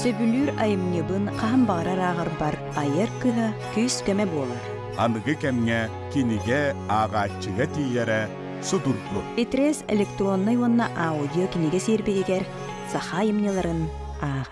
Сөбүлүүр айымньыбын хаһан баҕарар ааҕарбар айар кыһа күүс-көмө буолар. Аныгы кэмҥэ кинигэ ааҕааччыга тиийэрэ судургу. Литрес электроннай уонна аудио кинигэ сиэрбиһигэр саха айымньыларын аах.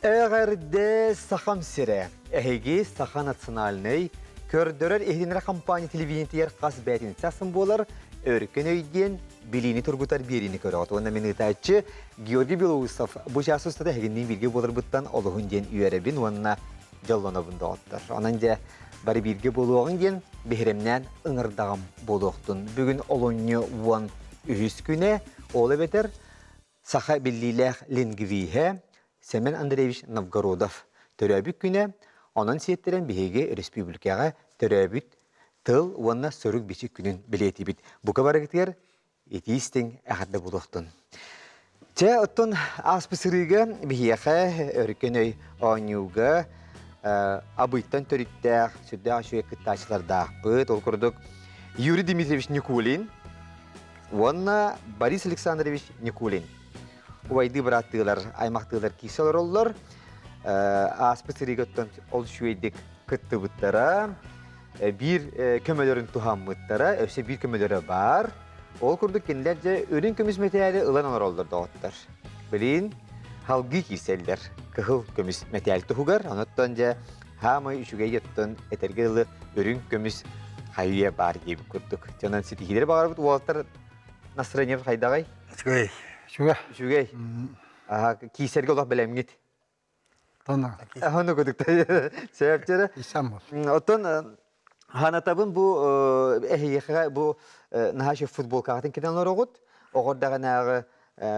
Эҕэрдэ Сахам сирэ! Эһиги Саха национальнай көрдөрөр иһитиннэрэр компания телевидениетигэр хас бээтинсэ ахсын буолар Өркөн өй диэн билиини тургутар биэриини көрөҕүт. Уонна мин ыытааччы Георгий Белоусов бу чаас устата эһигинниин бииргэ буоларбыттан олуһун диэн үөрэбин уонна дьоллонобун доҕоттор. Онон дьэ бары бииргэ буолуоҕуҥ диэн биһирэмнээн ыҥырдаҕым буолуохтун. Бүгүн олунньу 13 күнэ, ол эбэтэр саха биллиилээх лингвиһэ Семен Андреевич Новгородов төрөөбүт күнэ, онон сиэттэрэн биһиги республикаҕа төрөөбүт тыл уонна сурук-бичик күнүн бэлиэтиибит. Бука барыгытыгар итии истиҥ эҕэрдэ буолуохтун. Чэ, оттон ааспыт сырыыга биһиэхэ Өркөн өй оонньууга Абыйтан төрүттээх, сүрдээх үчүгэй кыттааччылардаахпыт. Ол курдук Юрий Дмитриевич Никулин уонна Борис Александрович Никулин убайдыы бырааттыылар, аймахтыылар киирсэ олороллор. Ааспыт сырыыга оттон ол үчүгэйдик кыттыбыттара, биир көмөлөрүн туһаммыттара, өссө биир көмөлөрө баар. Ол курдук кинилэр дьэ үрүҥ көмүс мэтээли ылан олороллор доҕоттор. Билин халгыы киирсэллэр кыһыл көмүс мэтээл туһугар. Оноттон дьэ хаамай үчүгэй оттон этэргэ дылы үрүҥ көмүс хайыа баар диэбит курдук. Дьонон ситиһиилэри баҕарбыт уолаттар настроением хайдаҕай? Үчүгэй. Үчүгэй. Үчүгэй. Аха киисэргэ олох бэлэмҥит. Тона. Ону кудук сөпчөрө. Оттон ханатабын бу эһиэхэ бу наһаа футболкаҕытын кэтэн олороҕут. Оҕордаҕынааҕы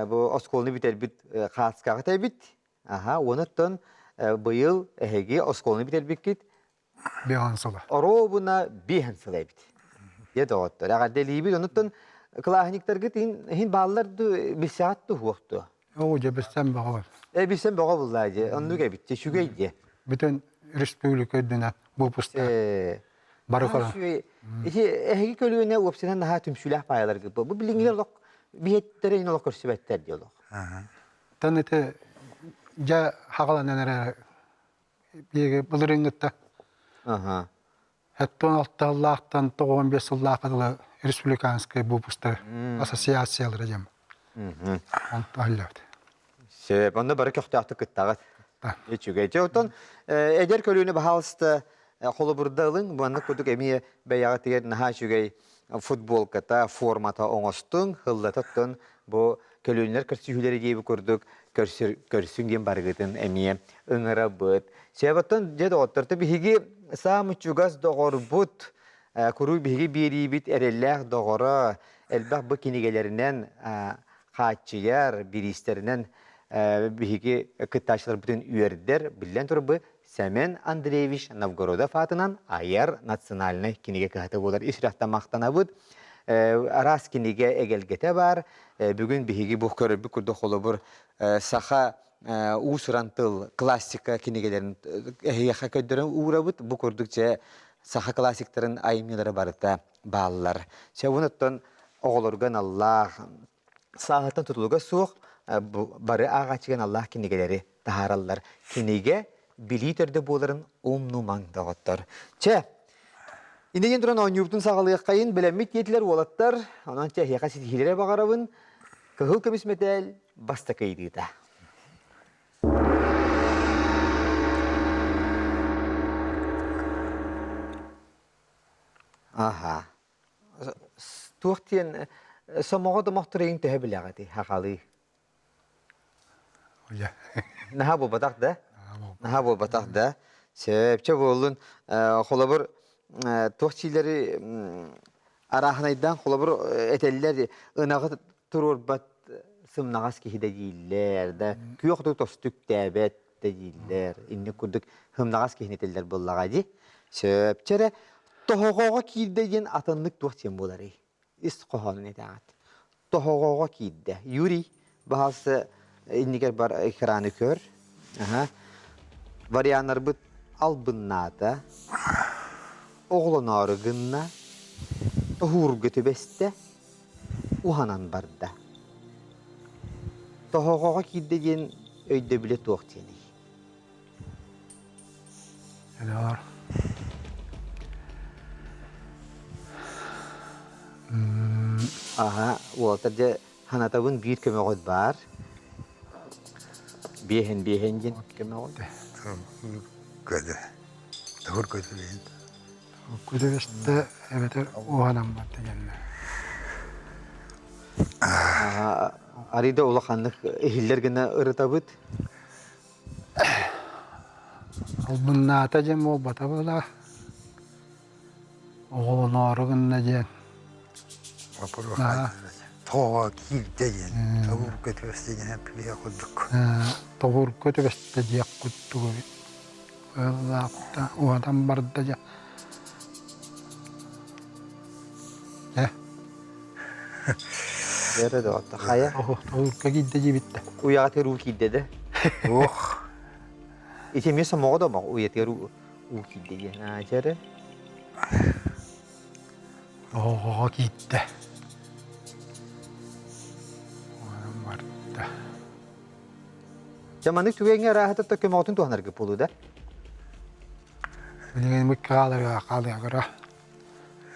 бу оскуоланы бүтэрбит хааскаҕыт эбит. Аха, оттон быйыл эһиги оскуоланы бүтэрбиккит Биһан сыла. Оруобуна биһан сыла эбит. Дьэ доҕоттор, эҕэрдэлиибит. Онуттан кылааһынньыктаргыт иһин бааллар ду билсэҕит ду хуох дуо? Оо, дьэ билсэн бөҕө бол. Э, билсэн бөҕө буллаа дьэ. Оннук эбит, дьэ, үчүгэй дьэ. Бүтүн республика үрдүнэн выпустар. Э, Бары көрөн. Ити эһиги көлүөнэ уопсайынан наһаа түмсүүлээх паайаларгыт бу. Бу билиҥҥилэр олох биһиэттэрэ ин олох көрсүбэттэр дии олох. Тан ити дьэ хагаланан эрэ биһиги былырыыҥҥытта Аха. 76 сыллаахтан 95 сыллаахха дылы республиканскай выпустар ассоциациялара диэн онто аһыллыбыт. Сөп, онно бары көхтөөхтүк кыттаҕыт. Үчүгэй. Дьэ, оттон эдэр көлүөнэ баһаалыста холобурда ылыҥ. Маннык курдук эмиэ бэйэҕитигэр наһаа үчүгэй футболката, формата оҥостуҥ, һыллата оттон бу көлүөнэлэр көрсүһүүлэрэ диэбит курдук көрсөр, көрсүҥ диэн барыгытын эмиэ ыҥырабыт. Сөп, дьэ доҕоттор, биһиги саамай чугас доҕорбут, куруук биһиги биэриибит эрэллээх доҕоро, элбэх бу кинигэлэринэн хааччыйар, бириистэринэн биһиги кыттааччыларбытын үөрдэр, биллэн турар бу Сэмэн Андреевич Новгородов аатынан айар национальнай кинигэ кыһата буолар. Ис сүрэхтэн махтанабыт. Араас кинигэ эгэлгэтэ баар. Бүгүн биһиги бу көрөрбүт курдук холобур саха уус-уран тыл классика кинигэлэрин эһиэхэ көрдөрөн уурабыт. Бу курдук дьэ саха классиктарын айымньылара барыта бааллар. Чэ, оттон оҕолорго аналлаах сааһыттан тутулуга суох бары ааҕааччыга аналлаах кинигэлэри таһаараллар. Кинигэ билии төрдө буоларын умнумаҥ, доҕоттор. Чэ, иннинэн туран оонньуубутун саҕалыаххайын бэлэммит диэтилэр уолаттар. Онон чэ, эһиэхэ ситиһиилэри баҕарабын. Кыһыл көмүс мэтээл бастакы ыйытыыта. Аха. Туох диэн сомоҕо домохторуйун төһө билэҕитий хахалыы? Наһаа буолбатах да? Наһаа буолбатах да? Сөп, чэ буоллун. Холобур, туох чиилэри арааһынайдаан холобур этэллэр ынаҕы туруорбат сымнаҕас киһи да дииллэр да күөх оту тосту үктээбэт да дииллэр. Инник курдук сымнаҕас киһини этэллэр буоллаҕа дии. Сөп, чэ эрэ тоһоҕоҕо киирдэ диэн атыннык туох диэн буоларый? ис хоһоонун этэҕит. Тоһоҕоҕо киирдэ. Юрий, баһаалыста иннигэр бар экраны көр. Аха. Варианнарбыт албыннаата, оҕолоноору гынна, тоһуурга түбэстэ, уһанан барда. Тоһоҕоҕо киирдэ диэн өйдөбүлэ туох диэний? Элоор. Аха, уолаттар дьэ санатабын биир көмөҕүт баар. Биэһин биэһин диэн көмөҕүт. Көдө. Тоһур көдө биэһин. Көдө эбэтэр уһанаммат дегеннэр. Арыйда улаханнык иһиллэр гына ырытабыт. Албыннаата диэн буолбата быһыылаах. Оҕолоноору гынна диэн. Тоҕо киирдэ диэн. Тоҕурга түбэстэ диэн эппиэ курдук. Тоҕурга түбэстэ диэх курдук эбит. Ыаллаахта уһатан барда дьэ. Э. Дьэрэ доҕотто хайа? Тоҕурга киирдэ диэбиттэ. Уйаҕа уу киирдэ да. Ох. Ити эмиэ сомоҕо да омох уйатыгар уу киирдэ диэн. Аа дьэрэ. Оҕоҕо киирдэ. Уһатан барда. Дьэ маннык түгэҥҥэ ырааһыта көмөҕүтүн туһанарга буолуу да? Билигин бу хааларга хаалыагыра.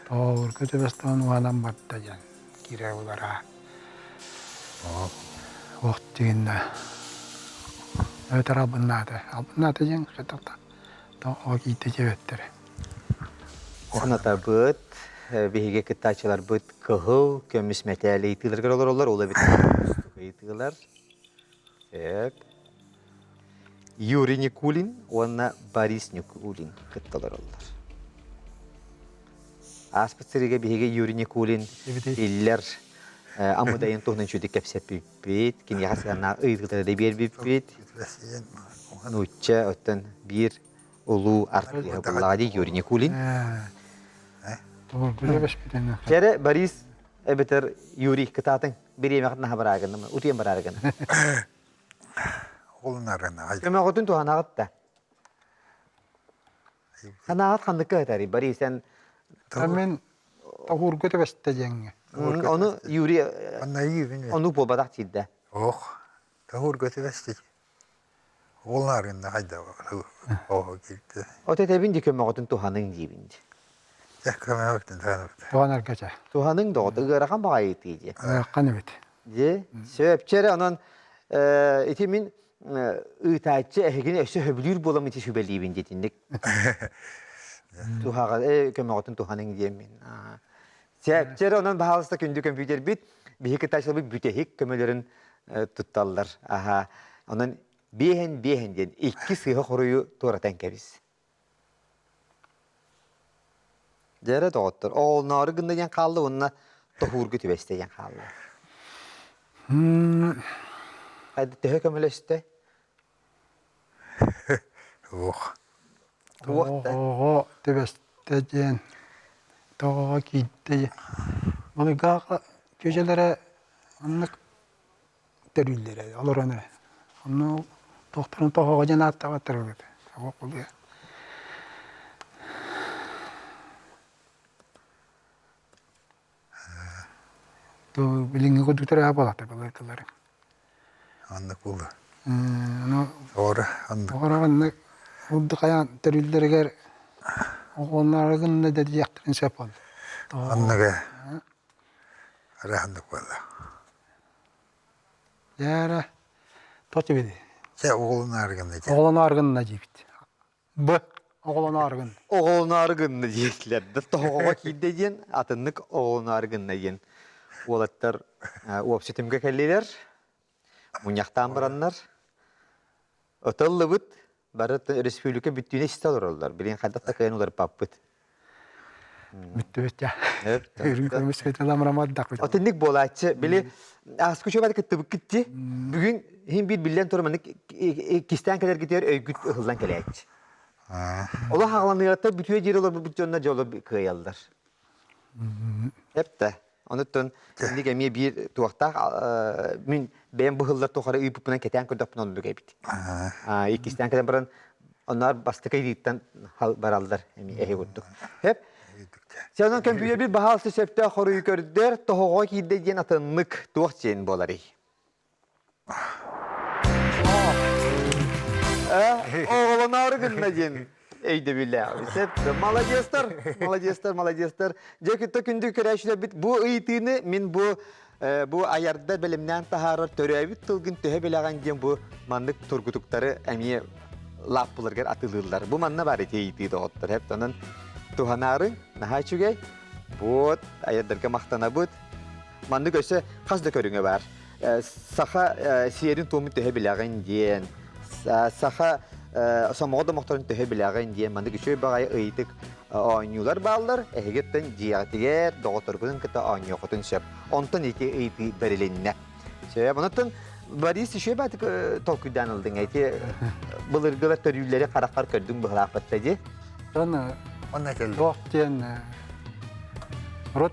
Тоҕуурга түбэстэҕин уһанан барда диэн киирэ булара. Ох дигиннэ. Эбэтэр албыннаата. Албыннаата диэн хатата. Тоҕо киирдэ диэбэттэрэ. Санатабыт, биһиги кыттааччыларбыт кыһыл көмүс мэтээл ыйытыыларыгар олороллор, ол эбэтэр ыйытыылар. Сөп. Юрий Никулин уонна Борис Никулин кытта олороллор. Ааспыт сырыыга биһиги Юрий Никулин иллэр Амыдайын туһунан үчүгдүк кэпсэппиппит, киниэхэ сыһыаннаах ыйытыылары да биэрбиппит. Нуучча оттон биир улуу артыыһа буоллаҕа дии Юрий Никулин. Чэрэ Борис эбэтэр Юрий кытаатыҥ бириэмэҕит наһа бараагын утуйан бараарыгын. Олунарына. Көмөҕүтүн туһанаҕыт да. Санааҕыт ханныкка ытарый Борис эн Мен тоһуурга түбэстэ диэҥҥэ. Ону Юрий ону буолбатах диирдэ. Ох, тоһуурга түбэстэ. Олунарына хайда оһо киирдэ. От этэбин ди көмөҕүтүн туһаныҥ диибин ди. Дьэ көмөҕүтүн туһанабыт. Туһанарга чэ. Туһаныҥ доҕот ыарахан баҕайы дии. Ыарахан эбит. Дьэ, сөп чэрэ онон ити мин ыытааччы эһигини өссө сөбүлүүр буолам ити сүбэлиибин диэтинник. Туһаҕа көмөҕүтүн туһаныҥ диэммин. Сөп чэрэ онон баһаалыста күндү компьютербит биһи кытааччыларбыт бүтэһик көмөлөрүн тутталлар. Аха. Онон биэһин биэһин диэн икки сыыһа хоруйу туоратан кэбис. Дьэрэ доҕоттор, оҕолноору гынна диэн хаалла уонна тоһуурга түбэстэ диэн хаалла. Хайда төһө көмөлөстө? Ох. Туох да? Тоҕо түбэстэ диэн, тоҕо киирдэ диэн. Малыгаха чүөчэлэрэ оннук төрүүллэрэ олорон эрэ. Онно туохтарын тоһоҕо диэн ааттаабаттар эбит. Билиҥҥи курдук төрөөһө буолаата былыргылары. Оннук буолуо. Ону Оҕоро оннук. оҕоро оннук урдук хайаан төрүүллэригэр оҕолоро гынна да диэхтэрин сөп буолла. Оннуга араһаннык буолла. Дьээрэ тот эбит. Чэ оҕолоноору гынна дии. Оҕолоноору гынна диибит. Б. Оҕолоноору гынна. Оҕолоноору гынна диэтилэр да тоһоҕоҕо киирдэ диэн атыннык оҕолоноору гынна диэн уолаттар уопсай кэллилэр. Мунньахтаан бараннар ытыллыбыт бары республика бүттүүнэ истэ олороллор. Билигин хайдах да кыайан уларыппаппыт. Бүттүбүт я. Үрүҥ көмүс көтөлөмрамаддакпыт. Отинник буолааччы били ааскы чуобат кыттыбыккыт ти. Бүгүн хин биир биллэн турар маннык кистээн кэлэргитигэр өйгүт ыһыллан кэлээччи. Олох аҕаланыгаттар бүтүө диир олорбут дьоннор дьоло кыайаллар. Эптэ. Онуттан инник эмиэ биир туохтаах мин бэйэм быһыллар тухары ыыппыппынан кэтээн көрдөхпүнэ оннук эбит. Иккистээн кэлэн баран онноор бастакы ыйыыттан бараллар эмиэ эһи курдук. Хөп. Сен көмпүүтэр баһаалыста сөптөөх хоруйу көрдөр, тоһоҕо киирдэ диэн атыннык туох диэн буоларый? Оҕолоноору гынна диэн өйдөбүллээх. Сөп. Молодецтар, молодецтар, молодецтар. Дьэ күттэ күндү көрөөччүлэрбит бу ыйытыыны мин бу бу айарда бэлэмнээн таһаарар төрөөбүт тылгын төһө билэҕин диэн бу маннык тургутуктары эмиэ лааппыларгар атыылыыллар. Бу манна баар ити ыйытыы доҕоттор. Хэп онон туһанаарыҥ наһаа үчүгэй. Вот айардарга махтанабыт. Маннык өссө хас да көрүҥэ баар. Саха сиэрин-туомун төһө билэҕин диэн, саха сомоҕо домохторун төһө билэҕин диэн маннык үчүгэй баҕайы ыйытык оонньуулар бааллар. Эһигиттэн дьиэҕитигэр доҕотторгутун кытта оонньуоххутун сөп. Онтон ити ыйытыы бэрилиннэ. Сөп. Онтон Борис үчүгэй баатык толкуйдаан ылдыҥ. Ити былыргылар төрүүллэри хараххар көрдүҥ быһылаахпатта дии. Онно Онно кэллим. туох диэн рот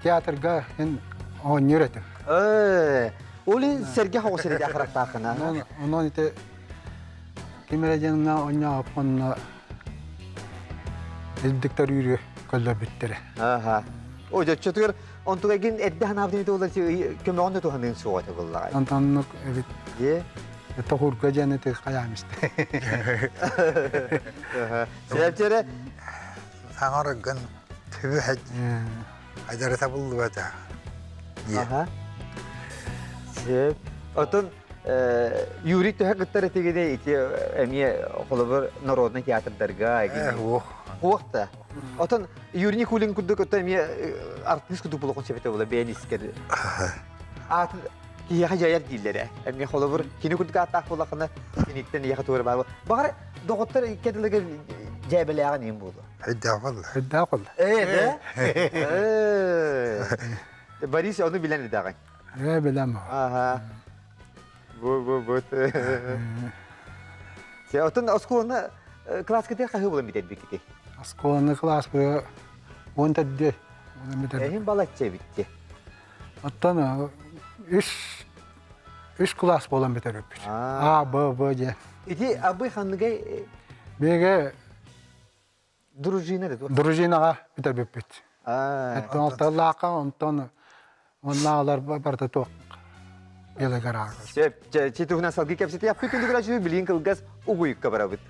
театрга эн оонньуур этим. Ээ, ол иһин сэргэх оҕус эрэ харахтааххына. Онон онон ити ким эрэ диэн оонньооппунна илдиктэр үүрү көллөрбүттэрэ. Аха. О, дьоччотугар онтугайгын эрдэ ханаабытын ити олар көмөҕөн да туһаныын суоҕа этэ буллаҕай. Онтоннук эбит. Дьэ. Тоһуурга диэн ити хайаам истэ. Сэлчэрэ Саҥарыгын түбү Айдара табыллыбата. Аха. Сөп. Отон Юрий төһө кыттар этигине ити эмиэ холобур народный театрдарга Уох. Уох да. Отон Юрий Никулин курдук отон эмиэ артыыс курдук булуохун сөп этэ була бэйэн искер. Аатын киһиэхэ дьайар дииллэрэ. Эмиэ холобур кини курдук ааттаах буоллахына киниттэн ийэхэ туора баар. Баҕар доҕоттор икки тылыгар дьээбэлээҕин иһин буолуо. Өйдөөх буолла. Өйдөөх буолла. Ээ, да? Ээ. Борис ону билэн идэҕин. Ээ, билэм. Аха. Бу бу бу. Се отун оскуоланы класскытыгар хаһыы булан бүтэрбиккитий? Оскуоланы класс бу он төрдү булан бүтэрбит. Эһин балачча эбитти. Оттон үс үс класс буолан бүтэрбиппит. А, Б, В диэн. Ити абый ханныгай Биһиги Дружина да Дружинаҕа бүтэрбиппит. Оттон алталаахха онтон оннааҕылар барыта туох белыгараага. Сөп, чи туһунан салгыы кэпсэтиэхпит күндү билигин кылгас угуйукка барабыт.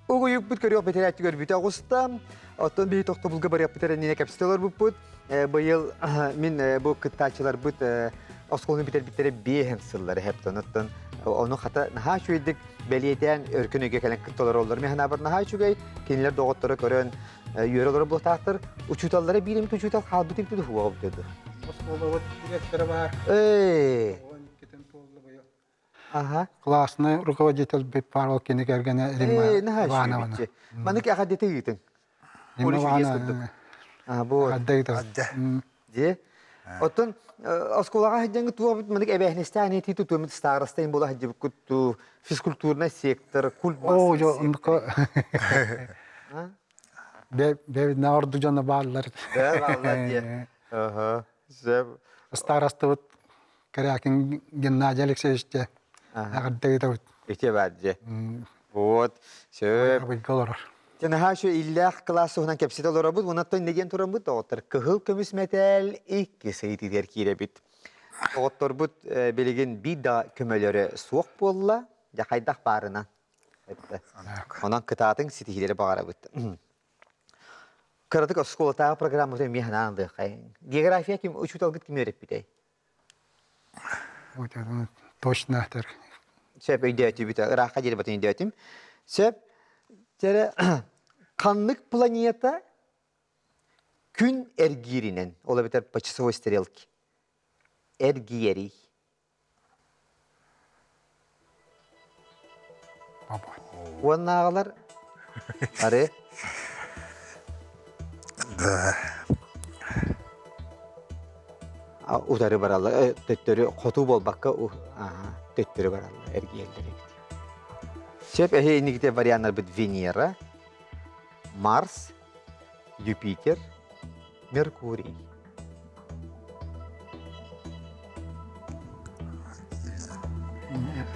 Угуйукпут көрүөх бэтэрээччи көрбүтэ оҕуста. Оттон биһи тохтобулга барыахпыт эрэннинэ кэпсэтэ олорбуппут. Быйыл мин бу кыттааччыларбыт оскуоланы бүтэрбиттэрэ биэһэн сыллары хэптон. Оттон ону хата наһаа үчүгэйдик бэлиэтээн өркөн өйгө кэлэн кытта олороллор. Мин санаабар наһаа үчүгэй. Кинилэр доҕотторо көрөн үөрэ олорор буолтаахтар. Учууталлара биир эмит учуутал хаалбыт эбит дуо буолуо Оскуолабыт директора баар. Ээ. Аха. Классный руководитель Павел кини кэргэнэ Римма Ивановна. Манык эҕэрдэтэ ыытыҥ. Римма Ивановна. А бу. Дьэ. Оттон оскуолаҕа сылдьаҥҥыт туох манык эбээһинэстээх этии тутуомут старостайын буола сылдьыбыккыт физкультурный сектор, культ Оо, дьо, оннука. Бэбинэ орду дьоно бааллар. Бээ бааллар диye. Аха. Сөп. Старостыбыт Корякин Геннадий Алексеевич дьэ эҕэрдэ ыытабыт. Ити баар дьэ. Вот. Сөп. Абыйга олорор. Наһаа үчүгэй иллээх кылаас туһунан кэпсэтэ олоробут. Уонна не диэн тураммыт доҕоттор кыһыл көмүс мэтээл иккис ыйытыытыгар киирэбит. Доҕотторбут билигин биир да көмөлөрө суох буолла. Дьэ хайдах баарынан. Онон кытаатыҥ ситиһиилэри баҕарабыт. Кыратык оскуолатааҕы программатын эмиэ санаан ылыаххайыҥ. География ким учууталгыт ким үөрэппитэй? Точно этэр. Сөп өйдөөтүбүт, ыраахха диэри батын өйдөөтүм. Сөп, Тере ханнык планета күн эргииринэн, ол эбэтэр по часовой стрелке, эргийэрий? Уоннааҕылар ары Да. Утары бараллар, төттөрү хоту буолбакка төттөрү бараллар, эргийэллэр эбит. Сөп эһи инниките варианнарбыт Венера, Марс, Юпитер, Меркурий.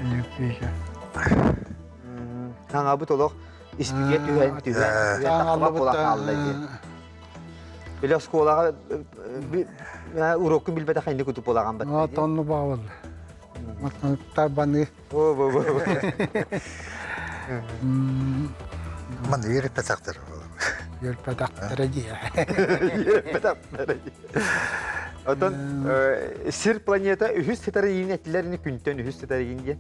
Юпитер. Хаҥабыт олох испигэ түһэн түһэн түһэн буола хаалла дии. Били оскуолаҕа урокку билбэтэх инник кутуп буолаҕан бат. Тонну баавал. Тарбаны. Бу бу бу. Маны үөрөппөтөхтөр. Үөрөппөтөхтөрө дии. Үөрөппөтөхтөрө дии. Отон сир планета үһүс сытар иин этилэр күнтэн үһүс сытар иин диэн.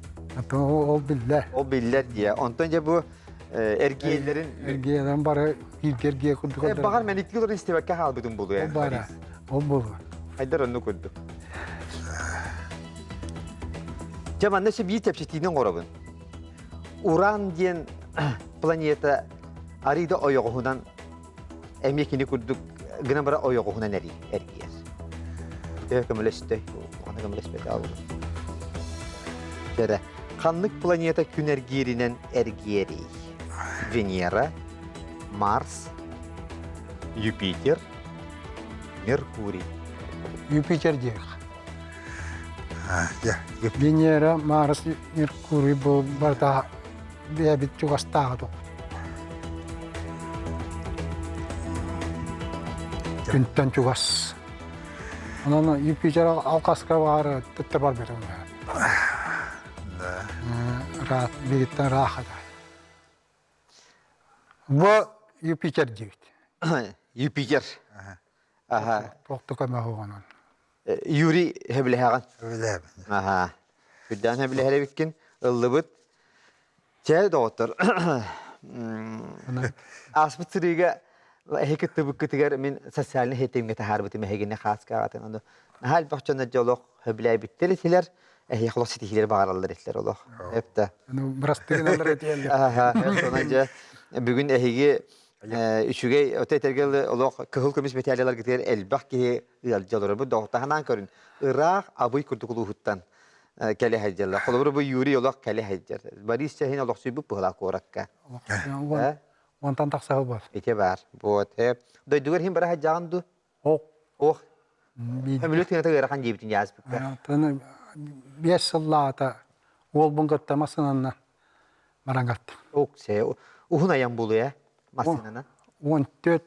Ол биллэр. Ол биллэр дии. Онтон дьэ бу эргиэллэрин эргиэлэрин бары бииргэ эргиэ курдук баҕар мэниктик олорон истибэккэ хаалбытым буолуо ол баара ол буолуо хайдар оннук курдук дьэ манна өссө биир чэпчэтиини оҥоробун уран диэн планета арыйда ойоҕоһунан эмиэ кини курдук гынан бара ойоҕоһунан эргийэр төһө көмөлөстөй улахана көмөлөспөтө Дэрэ, ханнык планета күн эргииринэн эргиэрий? Венера, Марс, Юпитер, Меркурий. Юпитер диэх. Венера, Марс, Меркурий бу барыта бэйэбит чугастааҕы туох. Күнтэн чугас. Онон Юпитер алқаска баар тытта бар берем. Да. Раат бириттен раахата. Бу Юпитер диэбит. Юпитер. Аха. Туохта көмө оҕонон. Юрий хэбилэһэҕин. Хэбилэһэбин. Аха. Үрдээн хэбилэһэр эбиккин. Ыллыбыт. Чэ, доҕоттор. Ааспыт сырыыга эһи кыттыбыккытыгар мин социальнай ситимҥэ таһаарбытым эһигини хааскаҕатын ону наһаа элбэх дьон олох сөбүлээбиттэр этилэр эһиэхэ олох ситиһиилэр баҕараллар этилэр олох эптэ Ну, бырастыгыналар этиэллэр. Аха, сонан дьэ бүгүн эһиги үчүгэй отой этэргэ олох кыһыл көмүс мэтээллэргитигэр элбэх киһи ыалдьа олорор. Доҕоттоһанаан көрүн ыраах абый курдук улууһуттан кэлэ сылдьаллар. Холобура бу Юрий олох кэлэ сылдьар. Борис Чахин олохсуйбут быһылаах куоракка. Онтон тахсаһыл бар. Ити бар. Вот. Дойдугар иһин бара сылдьаҕын дуу? Ох. Ох. Өмүлүт тыната ыарахан диэбитин дьааспыкка. 5 сыллаата уолбун кытта массыынанна баран каттым. Ок, се. Уһун айан буолуо, массыынанан? 14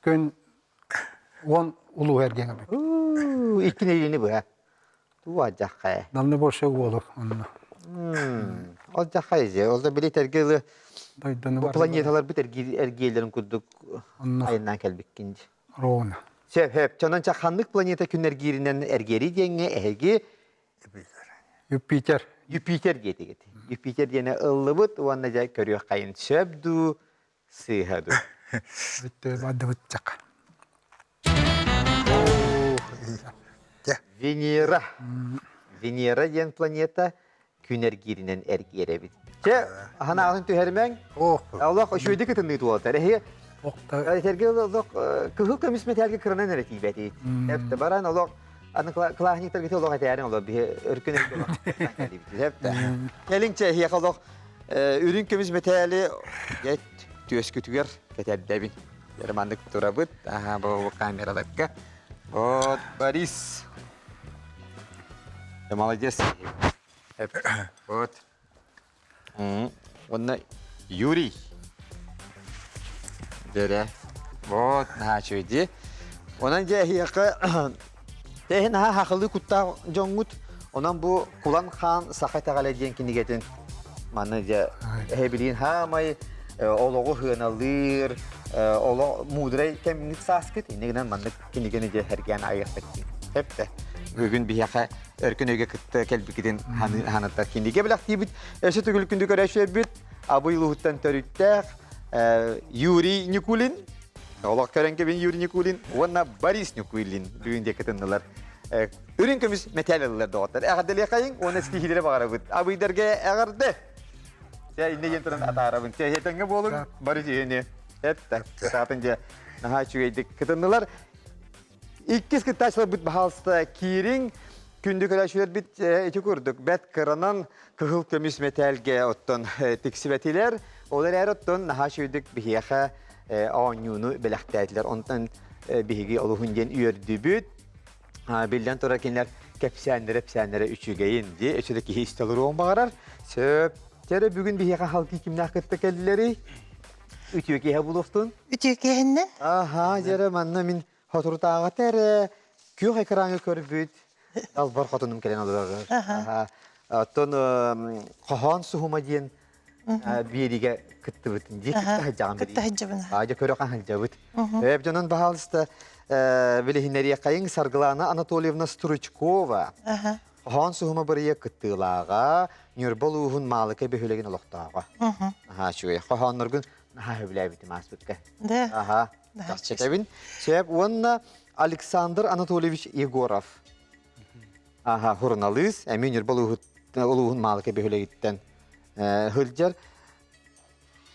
күн 10 улуу эргиэн эбит. Икки нэдиэлэни быһа. Туу адьаххай. Намны больше уолу онно. Ол дьаххай же. Ол да били тергелы Дойдуну бу планеталарбыт эргиэллэрин курдук айаннаан кэлбиккин. Ровно. Сөп, сөп. Чонон ханнык планета күн эргииринэн эргиэри диэҥҥэ эһиги Юпитер. Юпитер диэтигит. Юпитер диэни ыллыбыт уонна дьэ көрүөххэйин сөп дуу, сыыһа дуу. Бүттэ бардыбыт чака. Венера. Венера диэн планета күн эргииринэн эргиэр эбит. Чэ, аһанаҕын түһэрмэҥ. Олох үчүгэйдик ытынныы туолатар. Эһи Этэргэ олох кыһыл көмүс мэтээлгэ кыранан эрэ тиийбэтит. Эпте баран олох аны классниктаргыты олох этээрин олох биһи өркөн өйгө олох кэлибит. Кэлиҥ чэ эһиэхэ олох үрүҥ көмүс мэтээли түөскүтүгэр кэтэрдэбин. Маннык турабыт. Аха, бу камераларга. Вот, Борис. Молодец. Вот. Уонна Юрий. Дөрө. Вот, наһаа үчүгэй Онон дьэ эһиэхэ тэһин наһаа хахылыы куттаах дьоҥҥут. Онон бу Кулан хаан саха итэҕэлэ диэн кинигэтин маны дьэ эһэбилиин хаамай олоҕу сыаналыыр, олох муударай кэмҥит сааскыт инньэ гынан маннык кинигэни дьэ сэргээн айыахпыт дии. Сөптө. Бүгүн биһиэхэ өркөн өйгө кытта кэлбиккитин ханаттар кинигэ бэлэхтиибит. Өссө төгүл күндү көрөөччүлэрбит Абый улууһуттан төрүттээх Юрий Никулин, олох көрөн кэбин Юрий Никулин уонна Борис Никулин бүгүн диэки кытыннылар. Үрүҥ көмүс мэтээл ыллар доҕоттор. Эҕэрдэлиэхэйиҥ уонна ситиһиилэри баҕарабыт. Абыйдарга эҕэрдэ! Чэ, иннэ диэн туран атаарабын. Чэ, этэҥҥэ буолуҥ, бары үтүөнү. Эттэ. Кытаатын дьэ, наһаа үчүгэйдик кытыннылар. Иккис кыттааччыларбыт баһаалыста киириҥ. Күндү көрөөччүлэрбит ити курдук бэрт кыранан кыһыл көмүс мэтээлгэ оттон тиксибэтилэр. Ол эрээри оттон наһаа үчүгэйдик биһиэхэ оонньууну бэлэхтээтилэр. Онтон биһиги олуһун диэн үөрдүбүт. Биллэн турар кинилэр кэпсээннэрэ-эпсээннэрэ үчүгэйин дии. Өссө да киһи истэ олоруон баҕарар. Сөп. Чэ бүгүн биһиэхэ халкы кимнээх кытта кэллилэрий? Үтүө киэһэ булуохтун. Үтүө киэһэннэн. Аха, дьэрэ манна мин Соторутааҕыта эрэ күөх экраҥҥа көрбүт Далбар хотунум кэлэн олорор. Аха. Оттон хоһоон суһума диэн биэриигэ кыттыбытын дии кытта сылдьаҕын Кытта сылдьабын. Аадьа көрө сылдьабыт. Эп дьонун баһаалыста билиһиннэриэххэйиҥ Саргылана Анатольевна Стручкова. Хоһоон суһума бырайыак кыттыылааҕа, Ньурба улууһун Маалыкай бөһүөлэгин олохтооҕо. Аһаа, үчүгэй. Хоһоонноргун наһаа сөбүлээбитим ааспыкка. Да. Аха. Чэтэбин. Сөп. Уонна Александр Анатольевич Егоров. Аха, суруналыыс, эмиэ Ньурба улууһун Маалыкай бөһүөлэгиттэн сылдьар.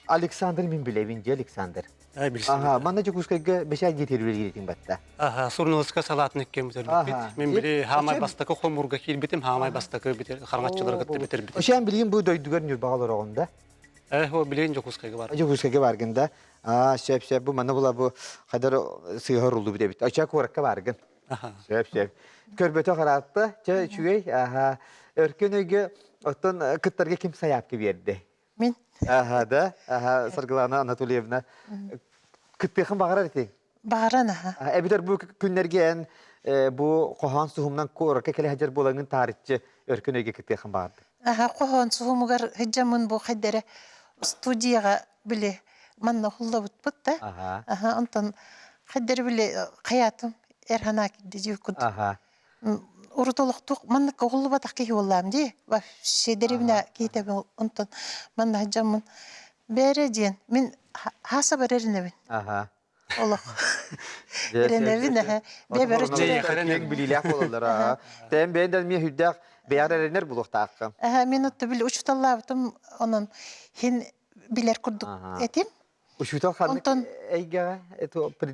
Александр мин билэбин дии Александр. Аха, манна Дьокуускайга бэчээт диэтир үлэлииритин батта. Аха, суруналыска салаатын иккиэн бүтэрбиппит. Мин били хаамай бастакы хомурга киирбитим, хаамай бастакы хараҥаччылары кытта бүтэрбитим. Ошон билигин бу дойдугар Ньурбаҕа олороҕун да? Э, о, билигин Дьокуускайга бар. Дьокуускайга баргын да? Аа, сөп, сөп. Бу манна була бу хайдар сыыһа уруллубут эбит. Оча куоракка баргын. Сөп, сөп. Көрбөтөх ыраатта. Чэ, үчүгэй. Аха. Өркөн өйгө оттон кыттарга ким сайаапка биэрди? Мин. Аха, да. Аха, Саргылана Анатольевна. Кыттыахын баҕарар этиҥ? Баҕаран аха. Эбэтэр бу күннэргэ эн бу хоһоон суһумнан куоракка кэлэ сылдьар буолаҥҥын таарыччы өркөн өйгө кыттыахын баҕардым. Аха, хоһоон суһумугар сылдьаммын бу хайдара студияҕа били манна уһуллабытпыт да. Аха. Аха, онтон хайдары били хайаатым эр санаа киирдэ дии курдук. Аха. Урут олохтук маннык уһуллубатах киһи буоллаам дии. Вообще дэриэбинэ киһитэ онтон манна сылдьаммын бээрэ диэн мин хааса барар инэбин. Аха. Олох. Эрэнэбин эһэ. Бэбэр Киэҥ билиилээх буолаллар аа. Тээн бэйэн да эмиэ сүрдээх бэйэҕэр эрэнэр булуохтааххын. Эһэ мин отто били учуталлаабытым онон хин билэр курдук этим. Учуутал ханнык Онтон эйгэҕэ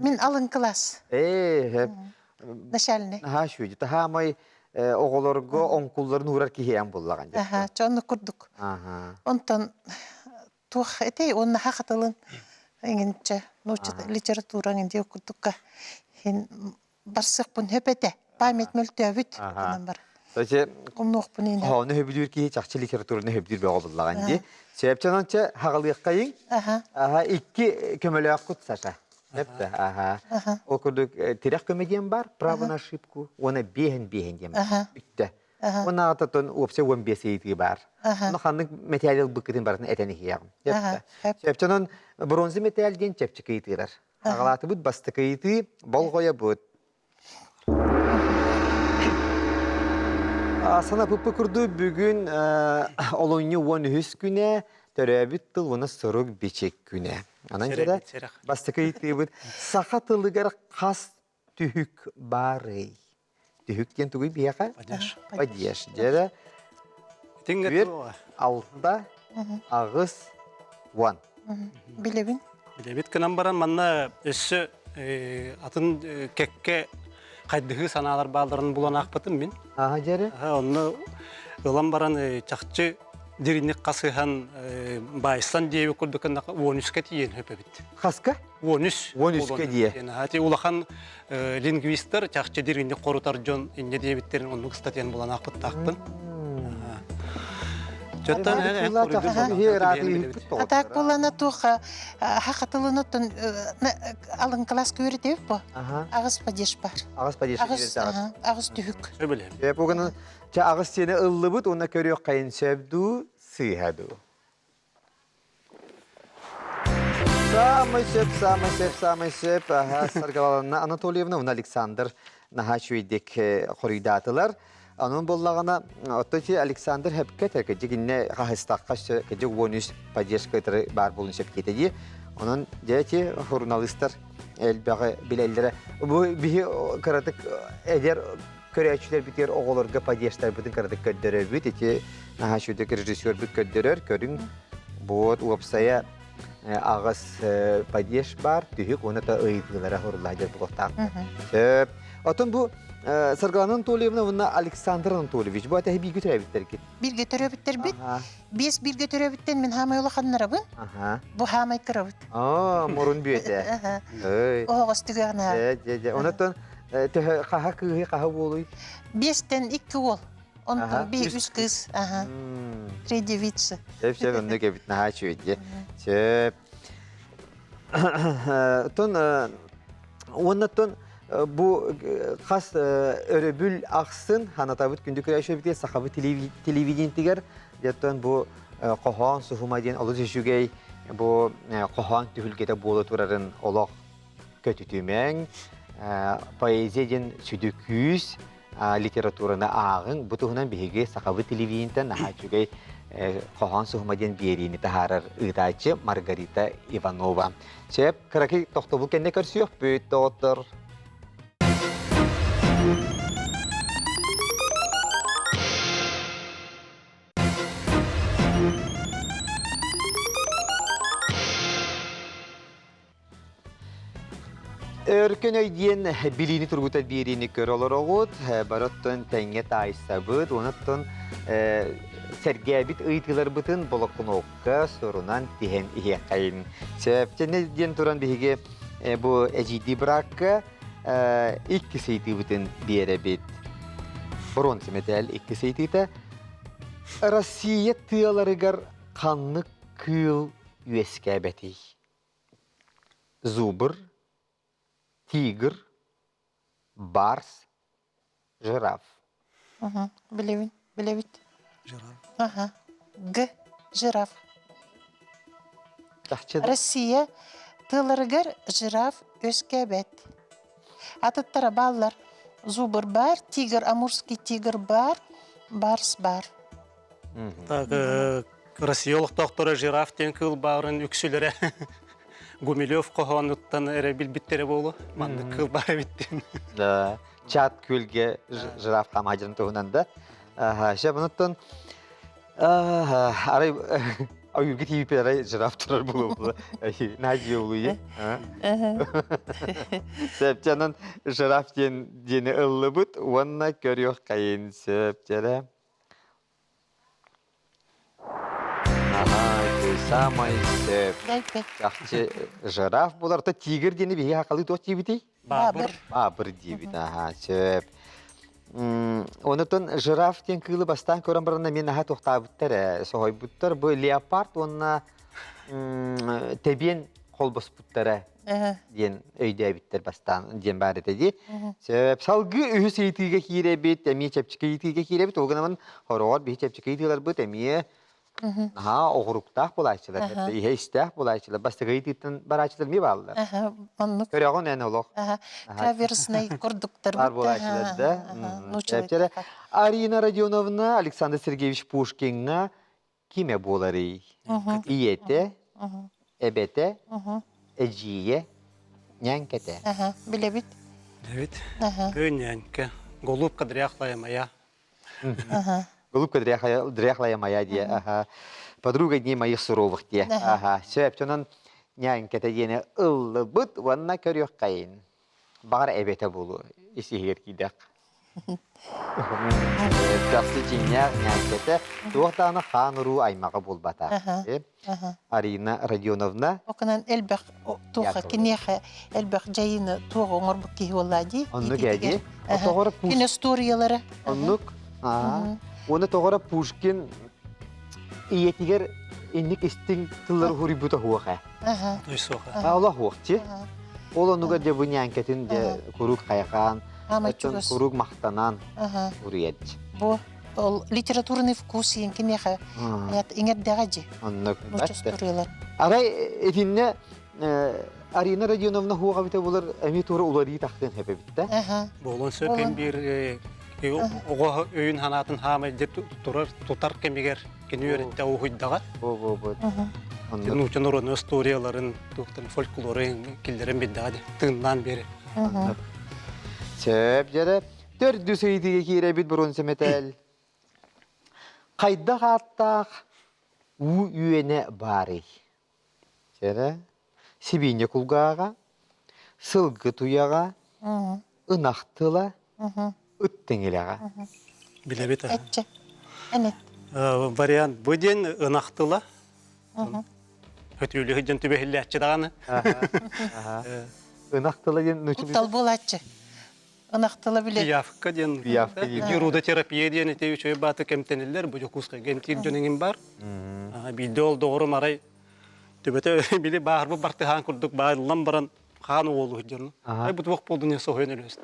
мин алын кылаас. Ээ, Начальный. Наһаа үчүгэй. Таһаамай оҕолорго оҥкулларын уурар киһи эн буллаҕын. Аха, чонну курдук. Аха. Онтон туох этэй уонна хахатылын эҥинчэ нуучча литература эҥин диэ курдукка хин барсыахпын хөп этэ память мөлтөөбүт гынан бар Тачы умнуохпун иинэ хоһоону хөбүлүүр киһи чахчы литератураны хөбүлүүр бөҕө буллаҕын дии. Сөпчөн онча хаҕалыаххайыҥ. Аха икки көмөлөөххүт Саша. Сөптө. Аха. Ол курдук тирэх көмө диэн бар, право на ошибку, уонна биэһин биэһин диэн бар. Бүттэ. Уонна аҕататтан уопсай 15 ыйытыы баар. Ону ханнык мэтээл ылбыккытын барытын этэн иһиэҕим. Сөптө. Онон бронза мэтээл диэн чэпчэки ыйытыылар. Аҕалаатыбыт бастакы ыйытыы болҕойобут. Санапыппы курдук бүгүн олунньу 13 күнэ төрөөбүт тыл уонна сурук бичик күнэ. Анан дьэрэ бастакы ыйытыыбыт саха тылыгар хас түһүк баарый? Түһүк диэн тугуй биһиэхэ? Падеж. Падеж. Дьэрэ Түөр, алта, аҕыс, уон. Билэбин. Билэбит гынан баран манна өссө атын кэккэ хайдыһыы санаалар баалларын булан аахпытым мин. Аха дьэрэ. Онно ылан баран чахчы дириҥник хасыһан баайсан диэбит курдук 13-ка тиийэн хөпөбүт. Хаска? 13. 13-ка дие. Ати улахан лингвистар чахчы дириҥник хорутар дьон инньэ диэбиттэрин оннук ыстатыйаны булан аахпыттаахпын. Чоттон А так буолана туоха хахатылын оттон алын класс көрүтүп бу. Аҕыс падеж бар. Аҕыс падеж Аҕыс түһүк. Сөбүлэм. Бүгүн ча аҕыс сиэни ыллыбыт уонна көрүөх хайын сөп дуу, сыыһа дуу. Самый сөп, самый сөп, самый сөп. Аха, Саргылана Анатольевна уонна Александр наһаа үчүгэйдик хоруйдаатылар. Онон буоллаҕына, оттон ити Александр хөпкө этэр, кырдьык иннэ хаһыстахха кырдьык 13 поддержка баар буолуон сөп диэтэ дии. Онон дьэ ити суруналыыстар элбэҕи билэллэрэ. Бу биһи кыратык эдэр көрөөччүлэрбитигэр оҕолорго поддержтарбытын кыратык көрдөрөбүт. Ити наһаа үчүгэй режиссербут көрдөрөр, көрүҥ. Буот уопсайа аҕыс падеж бар, түһүк уонна та ыйытыылара хурлаа дьэр буолуохтаах. Сөп. Отон бу Саргылана Анатольевна уонна Александр Анатольевич бу этэһи бииргэ төрөөбүттэргит. Бииргэ төрөөбүттэрбит. Биэс бииргэ төрөөбүттэн мин хаамай улаханнарабын. Бу хаамай кырабыт. Аа, мурун бүөтэ. Оһоҕос түгэҕинэ. Дьэ, дьэ, дьэ. Онотон төһө хаһа кыыһы хаһа буолуй? Биэстэн икки уол. Онтон би үс кыыс. Аха. Три девицы. Сөп, сөп, оннук эбит наһаа үчүгэй. Сөп. Тон уонна тон бу хас өрөбүл ахсын ханатабыт күндү көрөөччүбүтүгэр сахабыт телевидениетигэр дьоттон бу хоһоон суһума диэн олус үчүгэй бу хоһоон түһүлгэтэ буола турарын олох көтүтүмэҥ поэзия диэн сүдү күүс литератураны ааҕыҥ. Бу туһунан биһиги сахабыт телевидениетэ наһаа үчүгэй хоһоон суһума диэн биэриини таһаарар ыытааччы Маргарита Иванова. Сөп, кыракый тохтобул кэннэ көрсүөхпүт, доҕоттор. Өркөн өй диэн билиини тургутар биэриини көрө олороҕут, бары оттон тэҥҥэ таайсабыт, онон сэргээбит ыйытыыларбытын болокунуокка сурунан тиһэн иһиэххэйин. Сөптөнө диэн туран биһиги бу эдьиийдии быраакка иккис ыйытыыбытын биэрэбит. Боруонса мэтээл иккис ыйытыыта Россия тыаларыгар ханнык кыыл үөскээбэтий? Зубр, тигр, барс, жираф. Билэбин, билэбит. Жираф. Ага. Г. Жираф. Чахчы Россия тылларыгар жираф өскөбөт. Атыттара бааллар. Зубр бар, тигр, амурский тигр бар, барс бар. Так, Россия олохтоохторо жираф диэн кыыл баарын үксүлэрэ Гумилев хоһоонуттан эрэ билбиттэрэ буолуо. Маннык кыыл баар эбит диэн. Да, чат күөлгэ жираф хамаадьын туһунан да. Ага, бұныттан арай ойуурга тиийбиппит арай жираф турар буолуо. Надя улуйа. Сөп, жираф диэн диэни ыллыбыт уонна көрүөх хайын сөп дьэрэ. Аһаа, самай сөп. Чахчы жираф буларта тигр диэни биһиги хахалыы туох диибитий? Баабыр. Баабыр диибит, аһаа, сөп. Онутун жираф диэн кыылы бастаан көрөн баран мен аһа туохтаабыттар ээ, соһойбуттар. Бу леопард уонна тэбиэн холбоспуттара диэн өйдөөбүттэр бастаан диэн баар этэ дии. Сөп. Салгыы үһүс ыйытыыга киирэбит, эмиэ чэпчэки ыйытыыга киирэбит. Ол гынан хороҕор биһи чэпчэки ыйытыыларбыт эмиэ наһаа оҕуруктаах булааччылар, иһэ истээх булааччылар, бастакы ыйытыыттан барааччылар эмиэ бааллар. Оннук. Көрөҕүн эн олох. Каверзнай курдуктар. Бар булааччылар да. Арина Родионовна Александр Сергеевич Пушкиҥҥа кимэ буоларый? Ийэтэ, эбэтэ, эдьиийэ, ньээҥкэтэ. Билэбит. Билэбит. Ы ньээҥкэ. Голубка дряхлая моя. Голубка дряхлая моя диye. Аха. Подруга дней моих суровых диye. Аха. Сөп, онон ньээҥкэтэ диэни ыллыбыт уонна көрүөххэйин. Баҕар эбэтэ буолуо ис-иһигэр киирдэх. Чахчы дьиҥнээх ньээҥкэтэ туох даҕаны хаан-уруу аймаҕа буолбата. Арина Родионовна. Окунан элбэх туоха киниэхэ элбэх дьайыыны туох оҥорбут киһи буолла дии. Оннук ээ дии. Тоҕоро Кини историялара. Оннук. Уонна тоҕоро Пушкин ийэтигэр инник истиҥ тыллары хуруйбута хуоха. Той суоха. Олох хуохчи. Ол онугар дьэ бу ньээҥкэтин дьэ куруук хайҕаан, куруук махтанан уруйадчы. Бу ол литературный вкус иин кимиэхэ иҥэрдэҕэ дьи. Оннук. Арай итиннэ Арина Родионовна хуоҕа битэ булар эми тура уларыы тахтын хэпэбиттэ. Буолуон сөп эн биир оҕо өйүн ханаатын хаамай турар тутар кэмигэр кини үөрэттэ уһуйдаҕа. Бу бу бу. Нуучча норуотун историяларын, туохтан фольклорун киллэрэн биэрдэҕэ тыыннаан биэрэр. Сөп дьэрэ. Төрдүс ыйытыыга киирэбит бронза мэтээл. Хайдах ааттаах уу үөнэ баарый? Дьэрэ. Сибиинньэ кулгааҕа, сылгы туйаҕа, Ынах тыла, ыт тиҥилэҕэ. Билэбит. Этче. Энет. Вариант бу диэн ынах тыла. Хөтүүлү сылдьан түбэһиллээччи даҕаны. Ынах тыла диэн Куттал буолааччы. Ынах тыла билэ. Пиявка диэн. Пиявка диэн. Герудотерапия диэн ити үчүгэй бааты кэмтэниллэр. Бу Дьокуускайга эмтиир дьон иҥин бар. Биирдэ ол доҕорум арай төбөтө били бааһырбыт бартыһаан курдук баайыллан баран хаан уолу дьон. Ай бу туох буолдун соһуйан өлөс.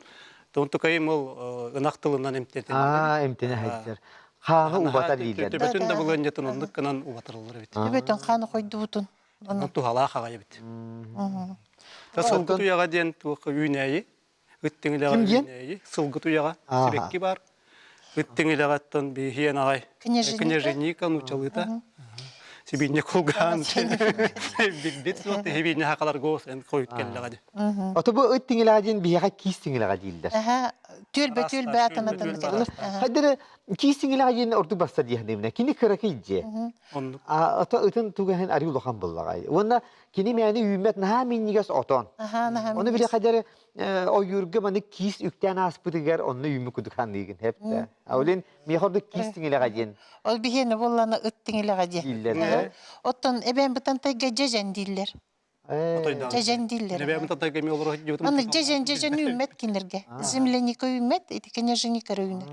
Тонтукайым ол ынах тылынан эмтэтин. Аа, эмтэнэ сылдьар. Хааны убатар дииллэр. Төбөтүн да былыанньатын оннук гынан убатарыллар эбит. Төбөтүн хааны хойдубутун. Онон туһалаах аҕай эбит. Та сылгы туйаҕа диэн туох үүнээйи, ыт тиҥилэҕэ үүнээйи, сылгы туйаҕа сибэкки бар. Ыт тиҥилэҕиттэн биһиэн аҕай княженика нуучалыыта. Сибиинньэ кулгаан билбит суох сибиинньэ хакаларга эн хойут кэллэҕэ ди. Ото бу ыт тиҥилэҕэ диэн биһиэхэ киис тиҥилэҕэ дииллэр. Түөлбэ түөлбэ атанатын Хайдары киис тиҥилэҕэ диэн ордук барсар диэхнибинэ. Кини кыракый дьиэ. Оннук. Ото ытын тугаһын арыы улахан буллаҕай. Уонна кини мээни үүммэт наһаа минньигэс отон. Ону били хайдары ойуурга маны киис үктээн ааспытыгар онно үүммүт кудук ханыыгын хэптэ. Олин миэхэ ордук киис тиҥилэҕэ диэн. Ол биһиэнэ буоллана ыт тиҥилэҕэ диэн. Дииллэр. Оттон эбээн бытантайга дьэдьэн дииллэр. Дьэдьэн дииллэр. Эбээн бытантайга эмиэ олоро сылдьыбытым. Аны дьэдьэн дьэдьэн үүммэт кинилэргэ. Земляника үүммэт, ити княженика эрэ үүнэр.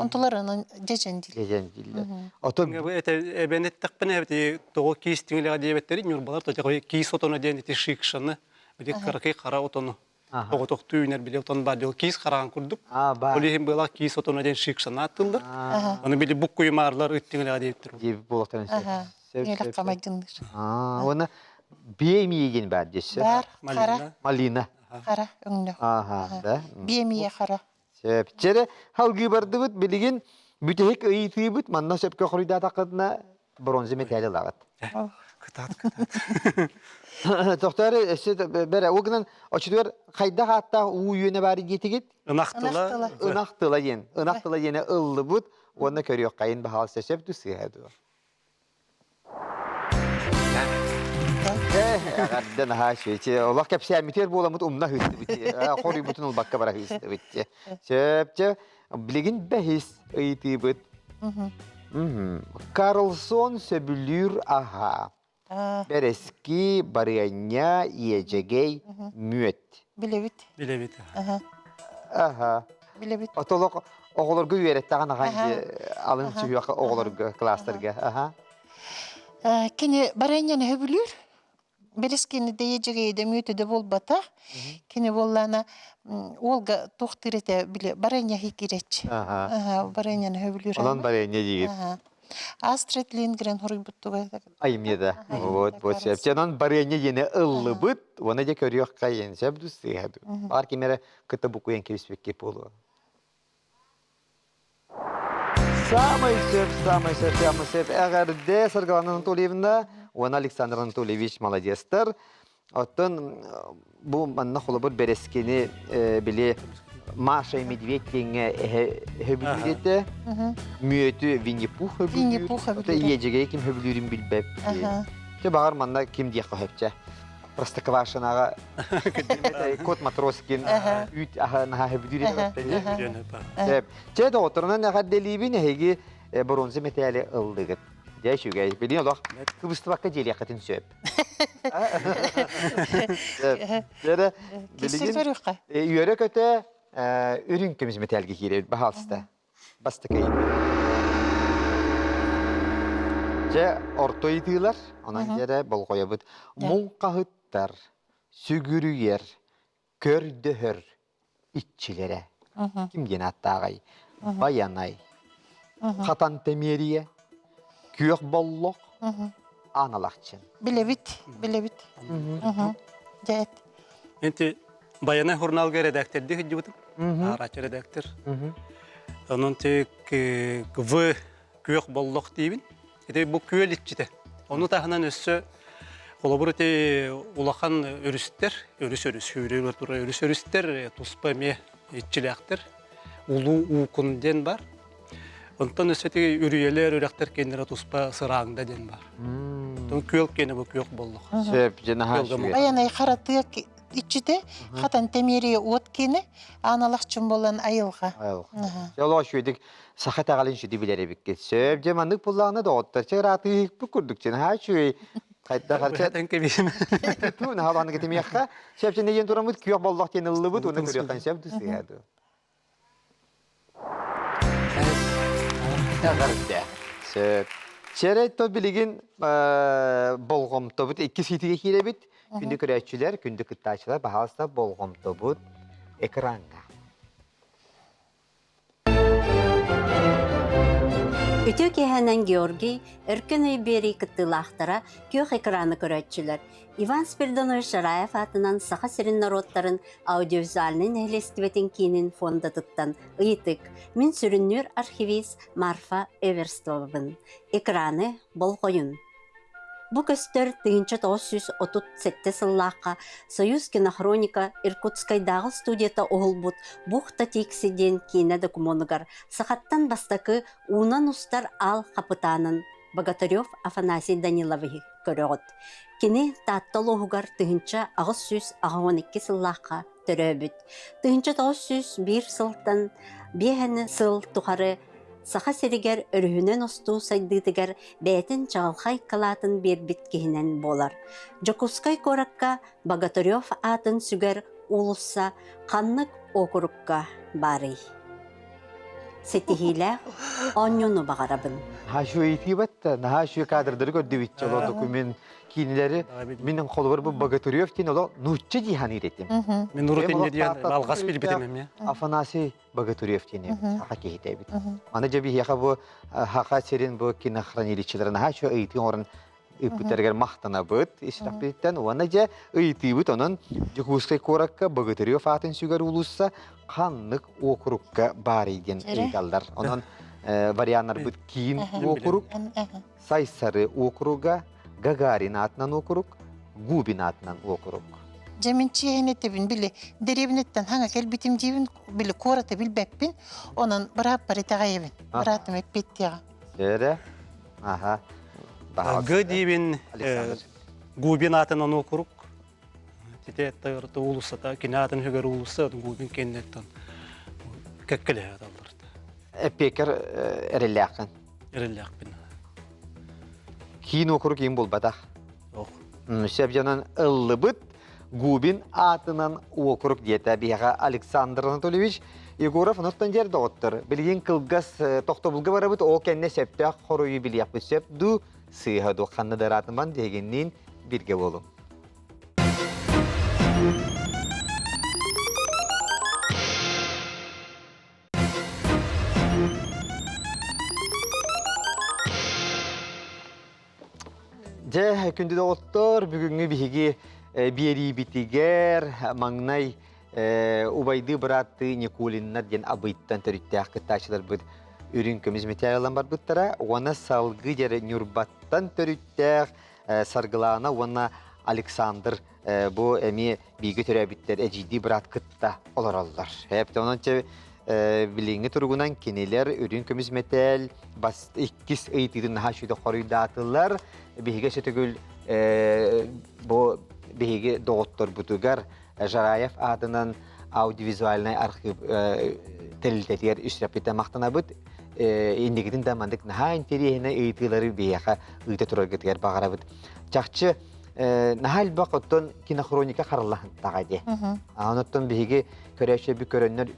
Онтулар онон дьэдьэн дииллэр. Дьэдьэн дииллэр. Отон эбэн эттэхпинэ эбити тоҕо киис тиҥилэҕэ диэбэттэри ньурбалар тоҕо киис отоно диэн ити шикшаны били кыракый хара отону оҕотохтуу үүнэр били отон баар дьол киис хараан курдук ол иһин быалаах киис отоно диэн шикшаны ааттыыллар ону били буккуйумаарлар ыттиҥилэҕэ диэбиттэр диэбит буолуохтарын сөп сөп хамайгынныыр уонна биэ эмиийэ диэн баар диэссе баар хара малина хара өҥнөх ааха да биэ эмиийэ хара сөп чэрэ халгыы бардыбыт билигин бүтэһик ыйытыыбыт манна сөпкө хоруйдаатаххытына бронза мэтээли ылаҕыт. Кытаат, кытаат. Тохтоор өссө бэрэ ол гынан очутугар хайдах ааттаах уу үөнэ баар диэтигит? Ынах тыла. Ынах тыла диэн. Ынах тыла диэни ыллыбыт уонна көрүөххэйин баһаалыста сөп дуу сыыһа дуо? Эҕэрдэ наһаа үчүгэй. Олох кэпсээммитигэр буоламмыт умна ыһыыстыбыт. Хоруйбутун ылбакка бара ыһыыстыбыт. Сөп, чэ, Билигин бэһис ыйытыыбыт. Карлсон сөбүлүүр аһа. Бэрэски, барыанньа, иэдьэгэй, мүөт. Билэбит. Билэбит. Аха. Билэбит. Отолох оҕолорго үөрэттэҕин ахан алын сүһүөх оҕолорго класстарга. Аха. Кини барыанньаны сөбүлүүр. Бэрискини дэйэ-дьэгэйдэ мүөтэ да буолбатах. Кини буоллаана уолга туохтыыр этэ били барыанньа киирээччи. Барыанньаны сөбүлүүр. Онон барыанньа диир. Астрид Линдгрен хоруйбуттуга. Айымньы да. Вот, вот сөп. Онон барыанньа диэни ыллыбыт, уонна дьэ көрүөххэ сөп дуу сыыһа дуу. Баар ким эрэ кытта букуйан кэбиспиккэ буолуо. Самый сөп, самый сөп, самый сөп. Эҕэрдэ Саргылана Анатольевна уонна Александр Анатольевич молодецтар. Оттон бу манна холобур бэрэскини били Маша и Медведь диэҥҥэ хөбүлүүр этэ. Мүөтү Винни-Пух хөбүлүүр. Иэдьэгэйи ким хөбүлүүрүн билбэппит. Чэ баҕар манна ким диэххэ сөпчэ. Простоквашинаҕа Кот Матроскин үүт аһа наһаа хөбүлүүр этэ. Чэ доҕотторунан эҕэрдэлиибин эһиги бронза мэтээли ыллыгыт. Дьэ үчүгэй. Билин олох кыбыстыбакка дьиэлиэххитин сөп. Дьэ билигин үөрэ-көтө үрүҥ көмүс мэтээлгэ киирэбит баһаалыста. Бастакы ыйытыы. Дьэ, орто ыйытыылар, онон дьэрэ болҕойобут. Муҥхаһыттар, сүгүрүйэр, көрдөһөр иччилэрэ. Ким диэн ааттааҕай? Байанай, Хатан Тэмиэрийэ, Күөх Боллох, Аналахчын. Билэбит, билэбит. Дьэ, эт. Инти Байанай журналга редактордыы сылдьыбытым. Аарааччы редактор. Онон тик В күөх боллох диибин. Ити бу күөл иччитэ. Ону таһынан өссө холобур ити улахан өрүстэр, өрүс өрүс сүүрүүр турар өрүс өрүстэр туспа эмиэ иччилээхтэр. Улуу Уукун диэн бар. Онтон өссө ити үрүйэлэр, үрэхтэр киэннэрэ туспа Сырааҥда диэн бар. Онтон күөл киэнэ бу күөх боллох. Сөп, дьэ наһаа үчүгэй. Байанай хара тыа. иччитэ, хатан тэмиэрийэ уот киинэ, ааналахчын буолан айылҕа. Айылҕа. Олоо үчүгэйдик саха итэҕэлин сүдү билэр эбиккит. Сөп дьэ маннык буллаҕына доҕоттор чэ ыраатыыһыкпыт курдук чэ наһаа үчүгэй хайдах Этэн кэбиһим. Ту наһаа улаханнык этимиэххэ. Сөп чэ диэн тураммыт күөх боллох диэн ыллыбыт уонна көрүөххэ сөп дуу сыыһа дуу. Эҕэрдэ. Сөп. Чэрэй то билигин болҕомтобут икки сиитигэ киирэбит. Күндү көрөөччүлэр, күндү кыттааччылар, баһаалыста болҕомтобут экраҥҥа. Үтүө киэһэнэн Георгий, Өркөн өй биэрии кыттыылаахтара, күөх экраны көрөөччүлэр Иван Спиридонович Шараев аатынан Саха сирин норуоттарын аудиовизуальнай нэһилиэстибэтин киинин фондатыттан ыйытык Мин сүрүннүүр архивист Марфа Эверстовабын. Экраны болҕойун. Бу көстөр 1937 сыллаахха Союз кинохроника Иркутскайдааҕы студията уһулбут Бухта Тикси диэн киинэ докумуонугар сахаттан бастакы уунан устар аал хапытаанын Богатырев Афанасий Даниловиһы көрөҕүт. Кини Таатта улууһугар 1882 сыллаахха төрөөбүт. 1901 сылтан биэһэни сыл тухары Саха сиригэр өрүһүнэн устуу сайдыытыгар бэйэтин чаҕылхай кылаатын биэрбит киһинэн буолар. Дьокуускай куоракка Богатырев аатын сүгэр уулусса ханнык уокурукка баарый? Ситиһиилээх оонньууну баҕарабын. Наһаа үчүгэй ыйытыы наһаа үчүгэй кадрдары көрдүбүт ол документ киинилэри мин холобур бу Богатырев диэн олох нуучча дии саныыр этим. Мин урут инньэ диэн алҕас билбитим эмиэ. Афанасий Богатырев диэн саха киһитэ эбит. Аны дьэ биһиэхэ бу Саха сирин бу кинохранилищеларын наһаа үчүгэй ыйытыы оҥорон ыыппыттарыгар махтанабыт ис уонна дьэ ыйытыыбыт онон Дьокуускай куоракка Богатырев аатын сүгэр уулусса ханнык уокурукка баарый диэн ыйыталлар. Онон варианнарбыт киин уокурук, Сайсары уокуруга, Гагарин аатынан уокурук, Губин аатынан уокурук. Дьэ мин чиэһин этибин били дэриэбинэттэн хаҥа кэлбитим диибин били куораты билбэппин онон бырааппар итэҕэйэбин быраатым эппиэттиэҕэ. Эрэ аха Г диибин Губин аатынан уокурук Тите тойорто уулуссата кини аатын хүгэр уулусса Губин кэнниттэн кэккэлэһэ аталлар. Эппиэккэр эрэллээххин. Эрэллээхпин. Киин уокурук иин булбатах. Ох. Сөп дьонон ыллыбыт Губин аатынан уокурук диэтэ биһиэхэ Александр Анатольевич Егоров онуттан дьэр доҕоттор. Билигин кылгас тохтобулга барабыт ол кэннэ сөптөөх хоруйу билиэхпит сөп дуу сыыһа дуу ханна да ыраатыман биһигинниин бииргэ буолуҥ. Дьэ, күндү доҕоттор, бүгүҥҥү биһиги биэриибитигэр маҥнай убайдыы бырааттыы Никулиннар диэн Абыйтан төрүттээх кыттааччыларбыт үрүҥ көмүс мэтээл ылан барбыттара уонна салгыы дьэрэ Ньурбаттан төрүттээх Саргылаана уонна Александр бу эмиэ бииргэ төрөөбүттэр эдьиийдии быраат кытта олороллор. Эптэ онон чэ билиҥҥи туругунан кинилэр үрүҥ көмүс мэтээл бас иккис ыйытыытын наһаа үчүгэй хоруйдаатылар. Биһиги өссө бу биһиги доҕотторбутугар Жараев аатынан аудиовизуальнай архив тэрилтэтигэр үсрэппитэ махтанабыт. Инникитин да маннык наһаа интэриэһинэй ыйытыылары биһиэхэ ыыта тураргытыгар баҕарабыт. Чахчы наһаа элбэх оттон кинохроника хараллаһынтаҕа дии. Оттон биһиги көрөөччү көрөннөр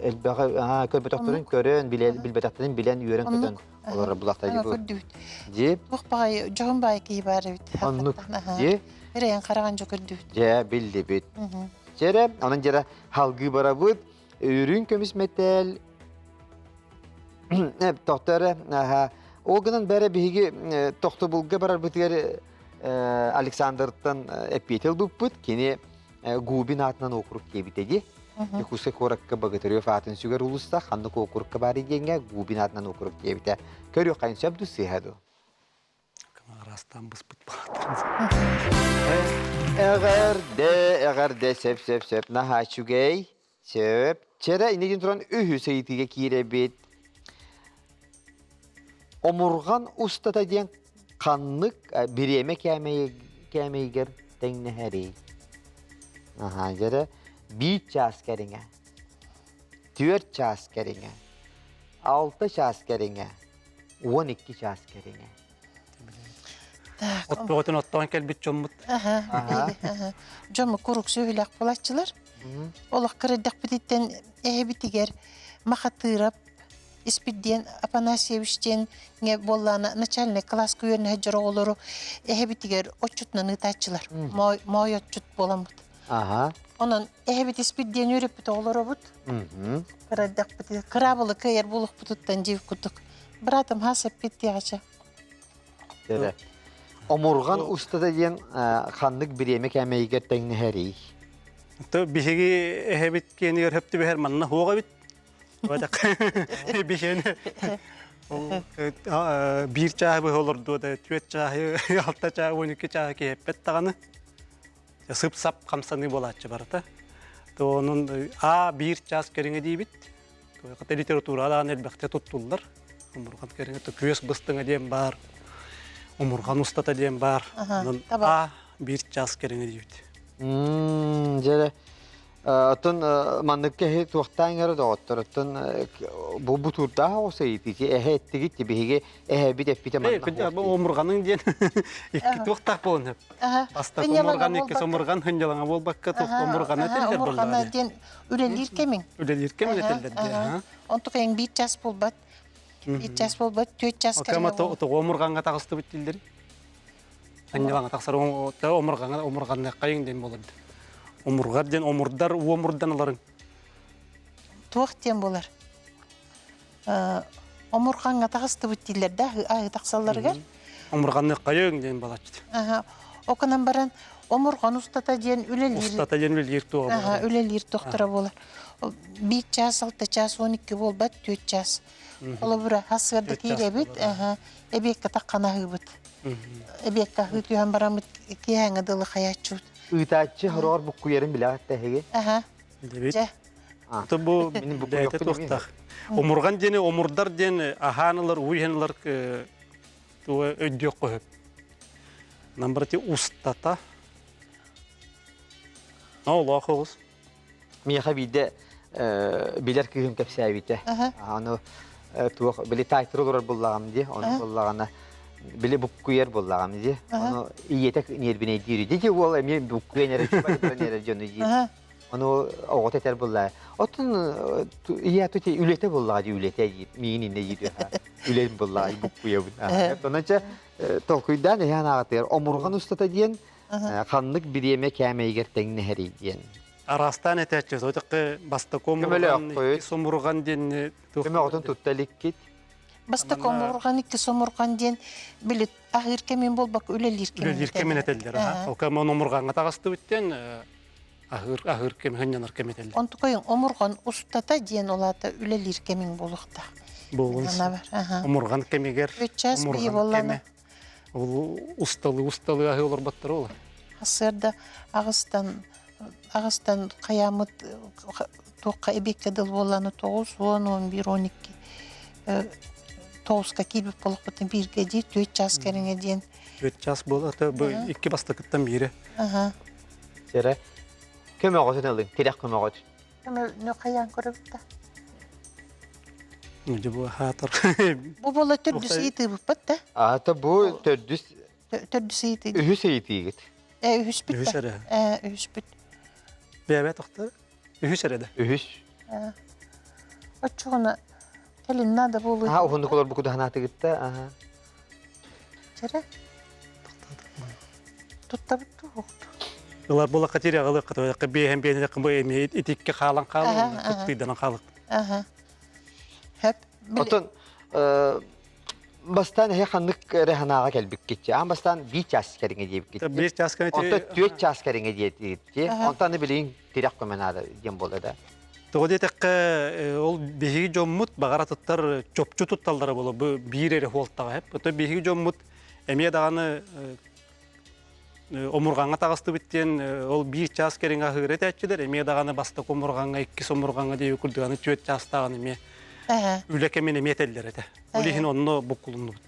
элбэҕи көрбөтөхтөрүн көрөн, билбэтэхтэрин билэн, үөрэн-көтөн олорор булахтар дии. Дии. Туох баҕайы дьоһун баай киһи баар эбит. Оннук. Дии. Эрэйэн хараҕан дьо көрдүбүт. Дьэ, биллибит. Дьэрэ, онон дьэрэ халгыы барабыт. Үрүҥ көмүс мэтээл тохтор ол гынан бэрэ биһиги тохтобулга барарбытыгар Александртан эппиэти ылбыппыт. Кини Губин аатынан округ диэбитэ дии. Якутскай куоракка Богатырев аатын сүгэр улууста ханнык округка баар диэҥҥэ Губин аатынан округ диэбитэ. Көрүөххэ сөп дуу сыыһа дуу? Араастаан быспыт баатырын. Эҕэрдэ, эҕэрдэ, сөп, сөп, сөп, наһаа үчүгэй. Сөп. Чэрэ, иннигин туран үһүс ыйытыыга киирэбит. Омурҕан устата диэн ханнык бириэмэ кээмэйигэр тэҥнэһэрий? Аха, дьэрэ биир чаас кэриҥэ, түөрт чаас кэриҥэ, алта чаас кэриҥэ, 12 чаас кэриҥэ. Так. От бөҕөтүн оттоон кэлбит дьоммут. Аха, аха. Дьоммут куруук сүөһүлээх буолааччылар. Олох кырыйдахпытыттан эһэбитигэр Махатырап Испирдиэн Афанасьевич диэн буоллаана начальнай кылааска үөрэнэ сылдьар оҕолору эһэбитигэр отчутунан ыытааччылар. Моой, моой отчут буоламмыт. Аха. Онон эһэбит Испирдиэн үөрэппит оҕолоробут. Кырадахпыт кыраабылы кыайар буолуохпутуттан дьиэбит курдук. Братым хас эппит диэҕэчэ. Дэрэ. Омурҕан устата диэн ханнык бириэмэ кээмэйигэр тэҥнэһэрий? То биһиги эһэбит киэнигэр хөп түбэһэр манна хуоҕа эбит. Биһиэни биир чааһы быһа олордуо да, түөрт чааһы, алта чааһы, 12 чааһы киһиппэт даҕаны. Сып-сап хамсаныы буолааччы барыта. То онон А биир чаас кэриҥэ диибит. Хата литература даҕаны элбэхтэ туттуллар. Омурҕан кэриҥэ то күөс быстыҥа диэн баар, омурҕан устата диэн баар. Онон А биир чаас кэриҥэ диибит. Дьэ, Оттон маннык киһи туохтаан эрэ доҕоттор, оттон бу бутуурдаах оҕус ыйытыыки эһэ эттигит биһиги эһэбит эппитэ манна Бу омурҕаның диэн икки туохтаах буолан сөп. Бастакы омурҕан, иккис омурҕан хынньалаҥа буолбакка туох омурҕана этиллэр Омурҕана диэн үлэлиир кэмиҥ. Үлэлиир кэмин этиллэр диэн. Онтук эҥ биир час буолбат. Биир час буолбат, түөрт час кэмэ. Тоҕо омурҕаҥҥа таҕыстыбыт дииллэр. Анньылаҥа тахсар омурҕаҥа омурҕанныаххайыҥ диэн буолар. Омурҕар диэн омурдар уомурдан ыларыҥ. Туох диэн буолар? Омурҕаҥҥа таҕыстыбыт дииллэр да аһыы тахсалларыгар. Омурҕанныаххайыҥ диэн буолааччы. Окунан баран омурҕан устата диэн үлэлиир. Устата диэн үлэлиир туоҕа буолар. Үлэлиир туохтара буолар. Биир чаас, алта чаас, 12 буолбат, түөрт чаас. Холобура, сарсыарда киирэбит, эбиэккэ таххан аһыыбыт. Эбиэккэ аһыы түһэн бараммыт киэһээҥҥэ дылы хайааччыбыт. Ыытааччы хороҕор буккуйарын билэҕит да эһиги? Аха. Билэбит. Дьэ. То бу бэйэтэ туохтаах. Омурҕан диэни омурдар диэн аһаан ылар, уу иһэн ылар туга өйдүөх көһөп. Намбарати устата. Олоох оҕус. Миэхэ биирдэ билэр кыыһым кэпсээбитэ. Аны туох били таайтыр олорор буллаҕым дии, ону буллаҕына били буккуйар буллаҕым дии. Ону ийэтэ ньиэрбинэйдиир дии уол эмиэ буккуйан эрэ баран эрэр дьону дии. Ону оҕото этэр буллаа. Оттон ийэ тути үлэтэ буллаҕа дии үлэтэ дии миигин иннэ дии үлэм буллаҕа буккуйабын. Онон чэ толкуйдаан эһээн аҕатыгар омурҕан устата диэн Ханнык бириэмэ кээмэйигэр тэҥнэһэрий диэн. Араастаан этээччи, отакы бастакы омурҕан, иккис омурҕан диэн Көмөҕөтүн тутта иликкит. Бастакы омурҕан, иккис омурҕан диэн били аһыыр кэмин буолбакка үлэлиир кэмин Үлэлиир кэмин этэллэр. Ол кэм омурҕаҥҥа таҕыстыбыт диэн аһыыр аһыыр кэм хынньанар кэм этэллэр. Онтукайын омурҕан устата диэн ол аата үлэлиир кэмиҥ буолуохтаах. Буолуон Омурҕан кэмигэр омурҕан кэмэ. Ол усталыы усталыы аһыы олорботтор ол. Сарсыарда аҕыстан аҕыстан хайааммыт туохха эбиэккэ дыл буоллаҕына тоҕус, уон, 11, 12 тоҕуска киирбит буоллахпытына бииргэ дии түөрт чаас кэриҥэ диэн. Түөрт чаас буолла бу икки бастакыттан биирэ. Аха. Сэрэ көмөҕөтүн ылыҥ, тирэх көмөҕөтүн. Көмө хайаан көрөбүт да. Дьэ бу хаатар. Бу буола төрдүс ыйытыыбыппыт да. Аата бу төрдүс төрдүс ыйытыы. Үһүс ыйытыыгыт. Э үһүспүт. Үһүс эрэ. Э үһүспүт. Бэбэ тохтор. Үһүс эрэ да. Үһүс. Оччоҕуна кэлин надо буолуо. Аха уһуннук олорбукку ханаатыгытта. Аха. Чэрэ. Туттабыт туохту. Ылар буолакка тире аҕалыахха тоойохха биэһэн биэнэтэххэ бу эмиэ итикке хаалан хаалан кыттыйданан хаалык. Аха. Хөп. Оттон бастаан эһэ ханнык эрэ санааҕа кэлбиккит аан бастаан биир чаас кэриҥэ диэбиккит. Биир чаас кэриҥэ. Онтон түөрт чаас кэриҥэ диэтигит. Онтон аны билигин тирэх көмө наада диэн буолла да. Тоҕо диэтэххэ, ол биһиги дьоммут баҕар атыттар чопчу тутталлара буолуо бу биир эрэ хуолтаҕа эп. Оттон биһиги дьоммут эмиэ даҕаны омурҕаҥҥа таҕыстыбыт диэн ол биир чаас кэриҥэ аһыыр этээччилэр эмиэ даҕаны бастакы омурҕаҥҥа иккис омурҕаҥҥа диэби курдук аны түөрт чаастааҕын эмиэ үлэ кэмин эмиэ этэллэр этэ. Ол иһин онно буккулуннубут.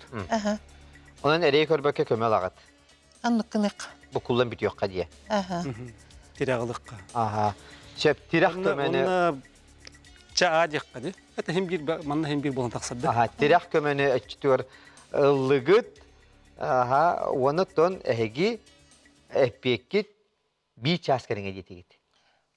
Онон эрэй көрбөккө көмө ылаҕыт. Анныккынык. Буккуллан бүтүөххэ диэ. Тирэх ылыхха. Аха. Сөп тирэх көмөнү Онно чаа диэххэ ди. Это хим биир манна хим биир буолан тахсарда. Аха, тирэх көмөнү өчтүгэр ыллыгыт. Аха, уонна тон эһиги эппиэккит биир чаас кэриҥэ диэтигит.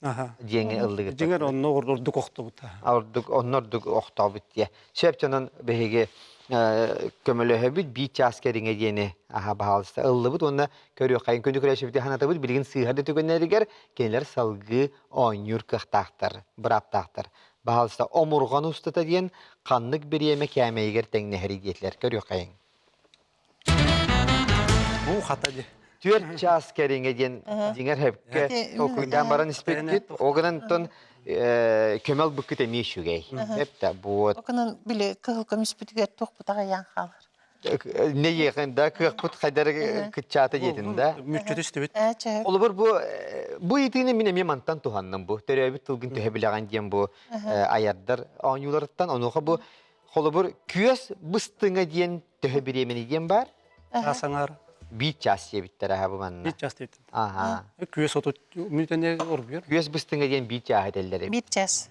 Аха. Диэҥи ыллыгыт. Дьиҥэр онно ордук охтобут. Ордук онно ордук охтобут диэ. Сөп дьонон биһиги көмөлөһөбүт биир чаас кэриҥэ диэни аха баһаалыста ыллыбыт уонна көрүөххэйин күндү көрөөччүбүтүн санатабыт билигин сыыһа да түгэннэригэр кинилэр салгыы оонньуур кыахтаахтар, бырааптаахтар. Баһаалыста омурҕан устата диэн ханнык бириэмэ кээмэйигэр тэҥнэһэрий диэтилэр көрүөххэйиҥ. Бу хата дии. 4 чаас кэриҥэ диэн дьиҥэр хөпкө толкуйдаан баран испиккит. Ол гынан тон көмөл быккыт эмиэ үчүгэй. Эптэ буот. Окунан били кыһыл көмүспүтүгэр туохпут аҕыйаан хаалар. Не иэхин да кыахпыт хайдар кыччаата диэтин да. Мүччү түстүбүт. Олобор бу бу ыйытыыны мин эмиэ мантан туһанным бу. Төрөөбүт тылгын төһө билэҕин диэн бу аярдар оонньууларыттан онуоха бу холобур күөс быстыҥа диэн төһө бириэмэни диэн баар? Чаас аҥаар. Биир чаас диэбиттэр аха бу манна. Биир чаас диэбиттэр. Аха. Күөс отут мүнүүтэни оргуйар. Күөс быстыҥа диэн биир чааһы этэллэр эбит. Биир чаас.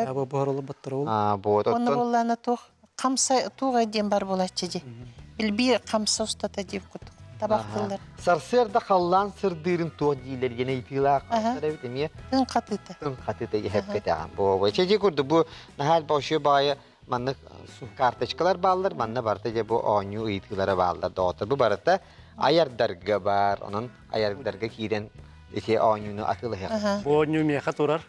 Аба буһарылы баттар ол. Аа, вот Онно оттон буоллаана туох хамса туох диэн бар буолааччы дии. Билбиир хамса устата диир курдук. Табах тыллар. Сарсыарда халлаан сырдыырын туох дииллэр диэн ыйытыылаах эбит эмиэ. Тын хатыыта. Тын хатыыта иһэппэтэҕим. Бу чэчи курдук бу наһаа элбэх баайы маннык карточкалар бааллар, манна барыта дьэ бу оонньуу ыйытыылара бааллар доҕоттор. Бу барыта айардарга баар, онон айардарга киирэн ити оонньууну атыылаһыах. Бу оонньуу миэхэ турар.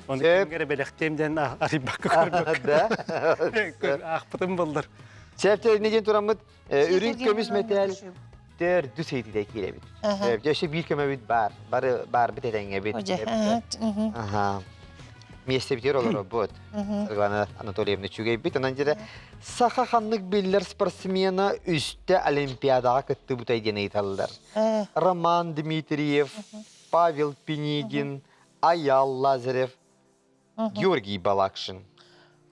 Ону кимҥэ эрэ бэлэхтиэм диэн арыйбакка көрбөккө. Аахпытым буоллар. Сөп не диэн тураммыт үрүҥ көмүс мэтээл төрдүс ыйытыыта киирэбит. Дьэ өссө биир көмөбүт баар. Бары баарбыт этэҥҥэбит. Аха. Миэстэбитигэр олоробут. Саргылана Анатольевна үчүгэйбит. Онон дьэ саха ханнык биллэр спортсмена үстэ Олимпиадаҕа кыттыбытай диэн ыйыталлар. Роман Дмитриев, Павел Пинигин, Аял Лазарев, Георгий Балакшин.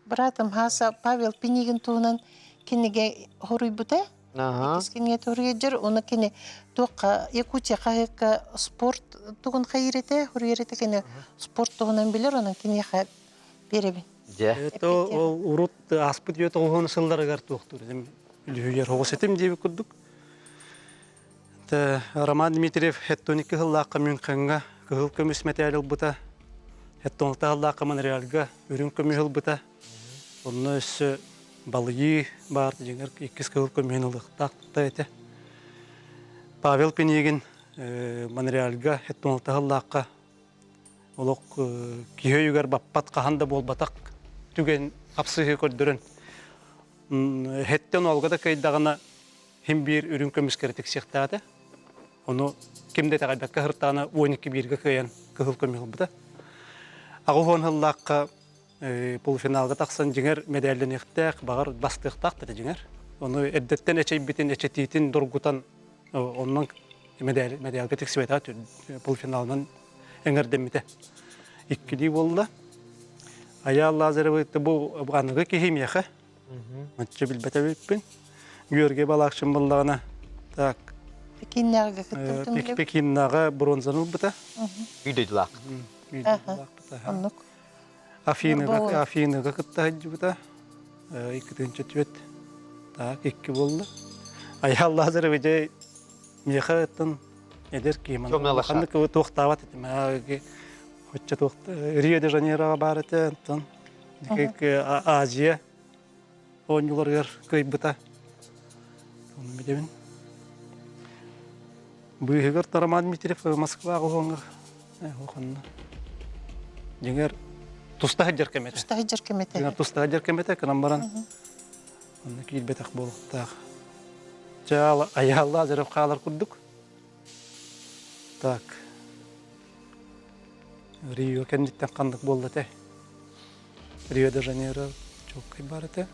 Братым Хаса Павел Пинигин туһунан кинигэ хоруйбута. Ага. Кинигэ торуйдер, оны кини туохха Якутия хаһыакка спорт тугун хайырете, хоруйерете кини спорт туһунан билер, онон киниэхэ беребин. Дьэ. Это ол урут ааспыт үйэ тоҕуһун сылларыгар туохтуур этим үлүһүйэр оҕус этим диэбит курдук. Роман Дмитриев хеттоникки сыллаахха Мюнхеҥҥа кыһыл көмүс мэтээл ылбыта. Хеттоникта сыллаахха Монреальга үрүҥ көмүс ылбыта. Онно өссө балыйыы баар дьиҥэр иккис кыһыл көмүһүн ылыахтаах да этэ. Павел Пинигин Монреальга хеттоникта сыллаахха олох киһи өйүгэр баппат хаһан да буолбатах түгэн хапсыһыы көрдөрөн хэттэн уолга да кыайдаҕына Хим биир үрүҥ көмүскэри тиксиэхтээх этэ. Ону ким да итэҕэйбэккэ сыртаҕына 12 бииргэ кыайан кыһыл көмүс ылбыта. 80 сыллаахха полуфиналга тахсан дьиҥэр мэдээллэниэхтээх, баҕар бастыахтаах да дьиҥэр. Ону эрдэттэн эчэйбитин, эчэтиитин доргутан онон мэдээлгэ тиксибэтэ полуфиналынан эҥэрдэммитэ. Иккилии буолла. Айаал Лазаревы бу аныгы киһи миэхэ Оччо билбэт эбиппин. Георгий Балакшин буллаҕына так Пекиннээҕигэ кыттыбытым билэбин. Пекиннааҕы бронзаны ылбыта. Үйдөдүлаах. Оннук. Афиныга Афиныга кытта сылдьыбыта. Иккитинчи түөт. Так, икки буолла. Айаал Лазарев дьэ миэхэ ыттан эдэр киһи ханнык туохтаабат этим. Оччо туох Рио де Жанейроҕа баар этэ, онтон Азия оонньууларыгар кыайбыта. Ону билэбин. Быыһыгар Роман Дмитриев Москваҕа уһуоҥҥа ханна. Дьиҥэр туста сылдьар кэмэтэ. Туста сылдьар кэмэтэ. Дьиҥэр туста сылдьар кэмэтэ кынан баран онно киирбэтэх буолуохтаах. Чаала Айаал Лазарев хаалар курдук. Так. Рио кэнниттэн ханнык буолла этэй? Рио-де-Жанейро чуолкай баар этэ.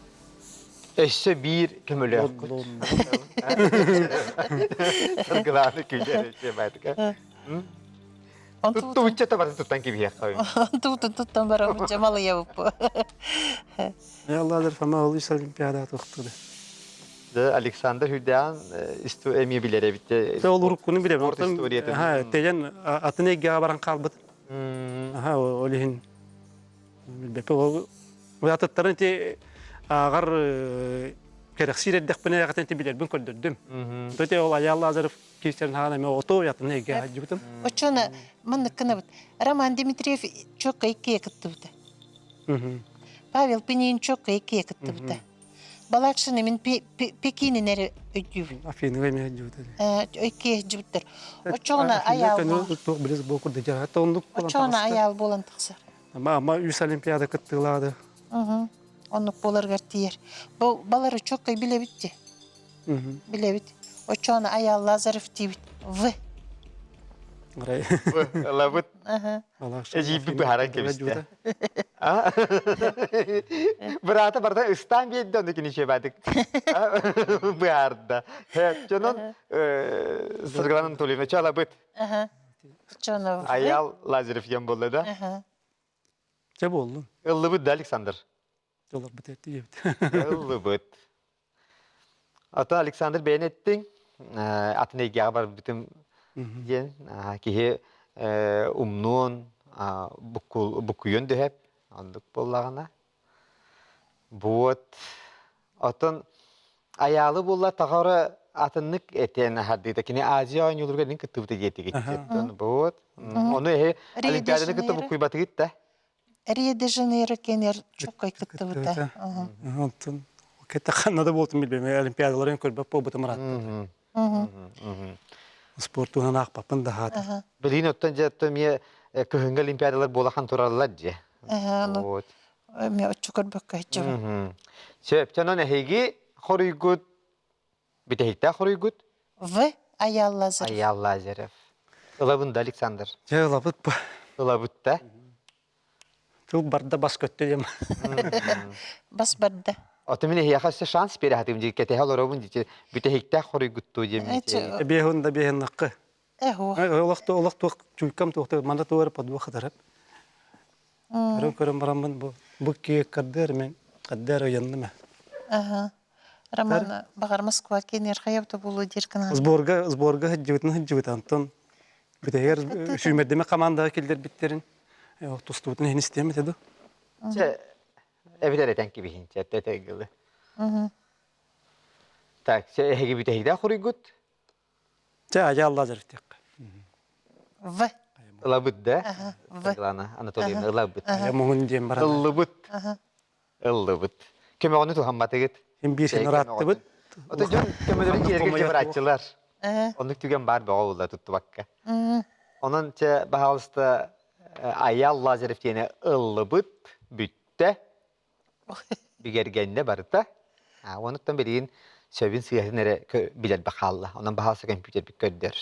Өссө биир көмөлөөхпүт. Саргылааны күлэр өссө Туттубучча табарын туттан кибиһиэххэ. Туутун туттан барамычча малыйабыппы. Алладар Фома Олис Олимпиада тохтуду. Дьэ, Александр Хүрдээн эмиэ билэр эбит. Те ол уруккуну билэбин. Спорт историятын. Аха, тэйэн атын эйгэҕэ баран хаалбыт. Аха, ол иһин билбэппин. Ол атыттарын ити ааҕар кэрэхсиир эрдэхпинэ ээҕитин ити билэрбин көрдөрдүм. Ити ол Айаал Лазарев киирсэрин хаҕан эмиэ ото атын эйгэҕэ сылдьыбытым. Оччоно маннык гынабыт. Роман Дмитриев чокка иккиэ кыттыбыта. Павел Пинин чокка иккиэ кыттыбыта. Балакшины мин Пекинин эрэ өйдүүбүн. Афиныга эмиэ өйдүүбүт. Иккиэ өйдүүбүттэр. Оччоҕуна аяал туох билес бу курдук дьаһата оннук болан Оччоҕуна аяал буолан тахсар. Ама ама үс олимпиада кыттыылаады. Оннук буоларыгар тиийэр. Бу балары чоккай билэбит де. Билэбит. Оччоҕуна Айаал Лазарев диибит. В. Ылабыт. Эдьиийбит быһааран кэбистэ. Быраата барыта ыстаан биэрдэ, ону кини чебатык быһаарда. Дьонун Саргылана Анатольевна чалабыт. Айаал Лазарев диэн буолла да? Чэ буоллун. Ыллыбыт да, Александр? Ыллыбыт диэбит. Ыллыбыт. Ата Александр бэйэн эттиҥ, атын эйгэҕэ барбытым диэн киһи умнуон, буккуйуон дөһөп, оннук буоллаҕына. Вот. Оттон Айаалы буолла таҕара атыннык этэн аһардыыта. Кини Азия оонньууларыгар ин кыттыбыта диэтигит. Вот. Ону эһи Олимпиаданы кытта буккуйбатыгыт да? Рио де Жанейро кенер чоккай кыттыбыта. Онтон кэтэ ханна да буолтун билбэм. Олимпиадаларын көрбөт буолбутум ыраатта. Спорт туһунан аахпаппын да хаата. Билигин оттон дьэ оттон эмиэ кыһыҥҥы олимпиадалар буолахан тураллар дьэ. Вот. Эмиэ оччо көрбөккө сылдьабын. Сөп, онон эһиги хоруйгут бүтэһиктээх хоруйгут В. Аял Лазарев. Аял Лазарев. Ылабын да, Александр? Дьэ, ылабыт ба. Ылабыт да? Тыл барда бас көттө диэм. Бас барда. Ото мин эһиэхэ өссө шанс биэрэ сатыым дии кэтэһэ олоробун дии бүтэһиктээх хоруйгуттуу диэм. Биэһин да биэһин Эһу. Олох олох туох чуйкам туохта манда туор подвох хатарап. Көрөн көрөн бараммын бу бу киэк кардыр мен кардыр ыйанным. Аха. Роман баҕар Москва киэнэр хайабыта буолуо диир гына. Сборга сборга сылдьыбытын сылдьыбыт Антон бүтэһигэр сүүмэрдэмэ командаҕа киллэрбиттерин тустубутун иһин истиэм этэ ду. Чэ эбитэр этэн кибиһин чэ этэ Так, чэ эһиги бүтэһигдээх хоруйгут Чэ, Айаал Лазарев диэххэ. В. Ылабыт да? В. Саргылана Анатольевна ылабыт. Айа муҥун диэн баран. Ыллыбыт. Ыллыбыт. Көмөҕөнү туһамматыгыт. Син биир син ырааттыбыт. Ото дьон көмөлөрүн дьиэргэ дьабырааччылар. Оннук түгэн баар бөҕө буолла туттубакка. Онон чэ, баһаалыста Айаал Лазарев диэни ыллыбыт, бүттэ. Бигэргэннэ барыта. Онуттан билигин сөбүн сыыһатын эрэ билэрбэ хаалла. Онон баһаалыста компьютербит көрдөр.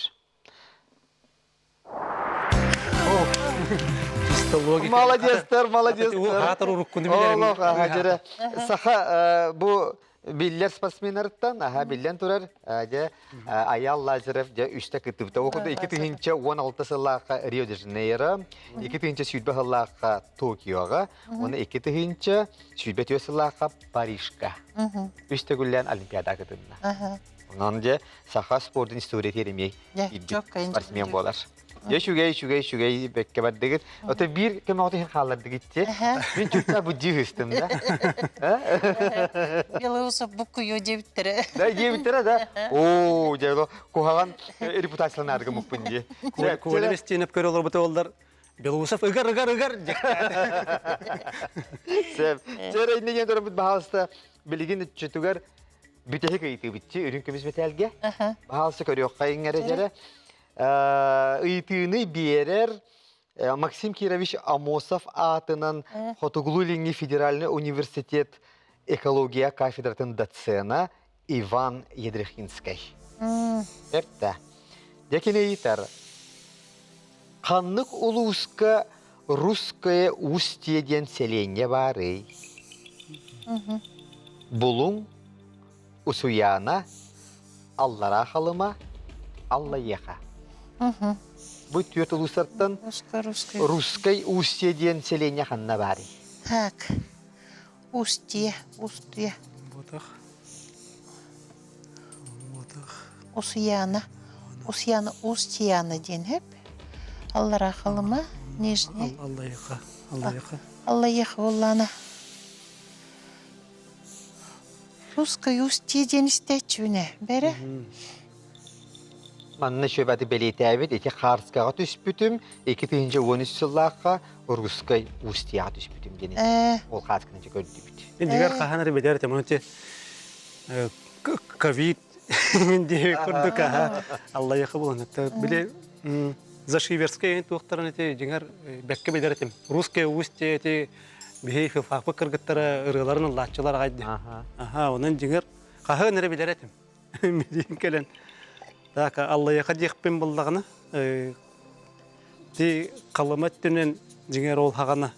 Молодецтар, молодецтар. Хаатар уруккуну билэрим. Олох, аха, Саха бу биллэр спортсменнарыттан, аха, биллэн турар, дьэ, Аял Лазарев дьэ үстэ кыттыбыта. Ол курдук 2016 сыллаахха Рио-де-Жанейро, 2020 сыллаахха Токиоҕа, Уонна 2024 сыллаахха Парижка үс төгүллээн Олимпиада кытынна. Онон дьэ саха спордун историятыгар эмиэ спортсмен буолар. Дьэ үчүгэй, үчүгэй, үчүгэй бэккэ бардыгыт. Ото биир көмөҕүт иһин хааллардыгыт те. Мин чуттаа буддии хыстым да. Белоусов буккуйуо диэбиттэрэ. Да диэбиттэрэ да. Оо, дьэ куһаҕан репутацияланаарга муппун дии. Коля Бестинов көрө олорбута оллар Белоусов ыгар ыгар ыгар Сөп. Чэр иннигин турабыт баһаалыста билигин үччүтүгэр бүтэһик ыйытыыбытчы үрүҥ көмүс мэтээлгэ. Баһаалыста көрүөххэ иҥэрэ дьэрэ. Ыйытыыны биэрэр Максим Кирович Амосов аатынан Хотугулуу-Илиҥҥи федеральный университет экология кафедратын доцена Иван Едрехинскэй. Эртэ. Дьэ кини ыйытар, Ханнык улууска Русское Устье диэн сэлиэнньэ баарый? Булуҥ, Усуйаана, Аллараа Халыма, Аллайыаха. Бу түөрт улуустартан Русское Устье диэн сэлиэнньэ ханна баарый? Так, Устье, Устье. Ботах. Усуйаана. Усуйаана Устьяна диэн сөп. Аллараа Халыма, Нижний. Аллайыха. Аллайыха. Аллайыха буоллаана. Русская Устье диэн истээччибинэ, бэрэ? Манна шөбаты бэлиэтээбит ити Хаарскаҕа түспүтүм, 2013 сыллаахха Русскай Устьяҕа түспүтүм диэн ол хаасканы көрдүбүт. Дигэр хаһан эрэ билэр этим, оны ковид диэки курдук аха аллайыха булан били Зашиверская туохтарын эти дьиҥэр бэккэ билэр этим. Русская Устье эти биһи филфакпыт кыргыттара ырыаларын ыллааччылар аҕай дии. Аха, онон дьиҥэр хаһан эрэ билэр этим. Билиин кэлэн так аллайыха диэхпин буллаҕына ти Халыма өттүнэн дьиҥэр ол хаҕана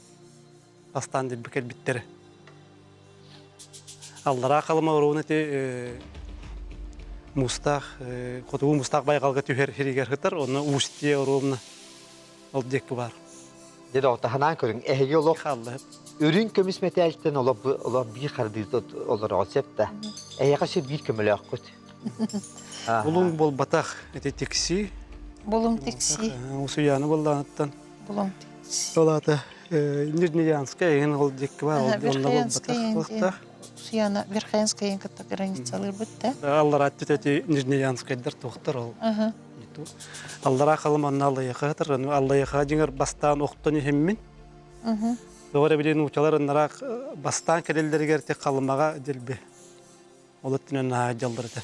бастаан дилби кэлбиттэрэ. Аллараа Халыма оруобуна ити муустаах хотугу муустаах байҕалга түһэр сиригэр сытар, онно Устье оруобуна ол диэки баар. Дьэ доҕор, көрүҥ, эһиги олох үрүҥ көмүс мэтээлтэн олох олох биир хардыыта олороҕут сөп да. Эһиэхэ сөп биир көмөлөөххүт. Булуҥ буолбатах, ити тикси. Булуҥ тикси. Усуйааны буоллаҕыттан. Булуҥ тикси. Ол аата Нижнеянская эҥин ол диэки баар, ол онно буолбатах. Усуйаана Верхоянская кытта границалыырбыт да. Аллараа эти Нижнеянскайдар туохтар ол. Аллараа Халыманна Аллайыха сытар. Аллайыха дьиҥэр бастаан охтон иһиммин. Тоҕо эрэ били нуучалар ыннараах бастаан кэлэллэригэр ти Халымаҕа дэлби. Ол өттүнэн наһаа дьаллар этэ.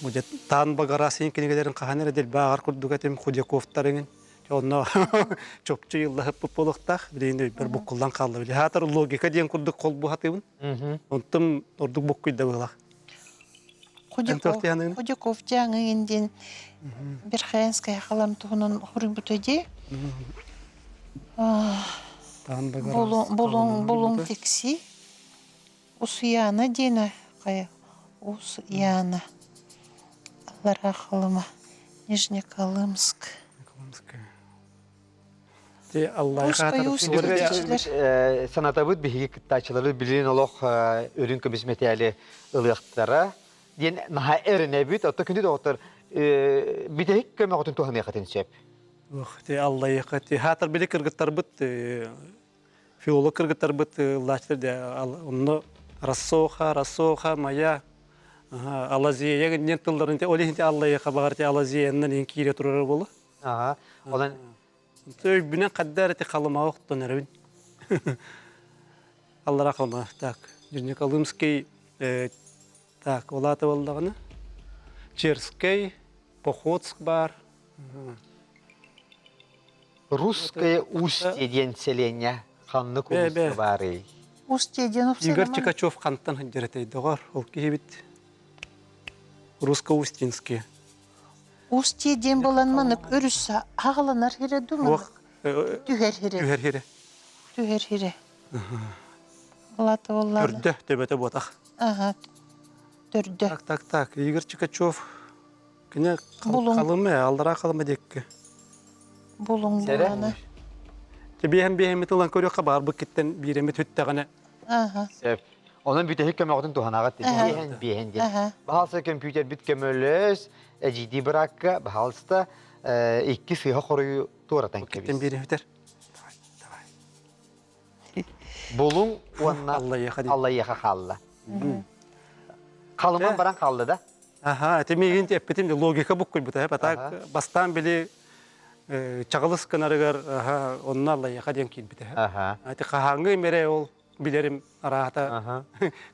Удьа таан багара син кинигэлэрин хаһан эрэ дэлби ааҕар курдук этим Худяковтар эҥин. Онно чопчу ыллаһыппыт буолуохтаах. Билигин өйбөр буккуллан хаалла. Били хаатар логика диэн курдук холбуһатыбын. Онтум ордук буккуйда быһыылаах. Худяков, Худяков дьааҥы диэн Верхоянская халам туһунан хоруйбута дии. Булуҥ булуҥ тикси. Усуйаана диэнэ хайа Усуйаана. Аллараа Халыма. Нижнеколымск. Санатабыт биһиги кыттааччылары билигин олох үрүҥ көмүс мэтээли ылыахтара диэн наһаа эрэнэбит. Оттон күндү доҕоттор бүтэһик көмөҕүтүн туһаныаххытын сөп. Ох, ти аллайыха ти хаатар били кыргыттарбыт филолог кыргыттарбыт ыллааччылар де онно рассоха, рассоха, моя Алазея диэн тылларын ол иһин аллайыха баҕар ти Алазеяннан иһин киирэ турар буола. Аха. Онон Өйбүнэн хадда эрэ халымаҕа охтон эрэбин. Аллара халыма. Так, Нижнеколымский, так, ол аата буоллаҕына Черскэй, Походск баар. Русское Устье диэн сэлиэнньэ ханнык улууска баарый? Устье диэн Игорь Чикачев хантан сылдьар этэй доҕор? Ол киһибит Русско-Устинский. Устье диэн буолан манык өрүс хаҕаланар сирэ дуу маннык түһэр сирэ. Түһэр сирэ. Түһэр сирэ. Улаата буоллаҕына. Төрдө, төбөтө буотах. Аха, төрдө. Так, так, так. Игорь Чикачев кини халыма, аллараа халыма диэкки. Булуҥ буолана. Биэһэн биэһэммит ылан көрүөххэ баарбыт киттэн бииреммит хүттэҕинэ. Аха. Сөп. Онон бүтэһик көмөҕүтүн туһанаҕыт биэһэн биэһэн диэн. Баһаалыста көмпүүтэрбит көмөлөс, эдьиийдии быраакка, баһаалыста икки сыыһа хоруйу туоратан кэбис. Киттэн биэри бүтэр. Давай, давай. Булуҥ уонна Аллайыаха хаалла. Халыман баран хаалла да? Аха, ити миигин эппитим логика буккуйбута. Батак бастаан били чаҕылыс гынарыгар онно Аллайыаха диэн киирбитэ. Ити хаһааҥҥы имэрэ ол билэрим араата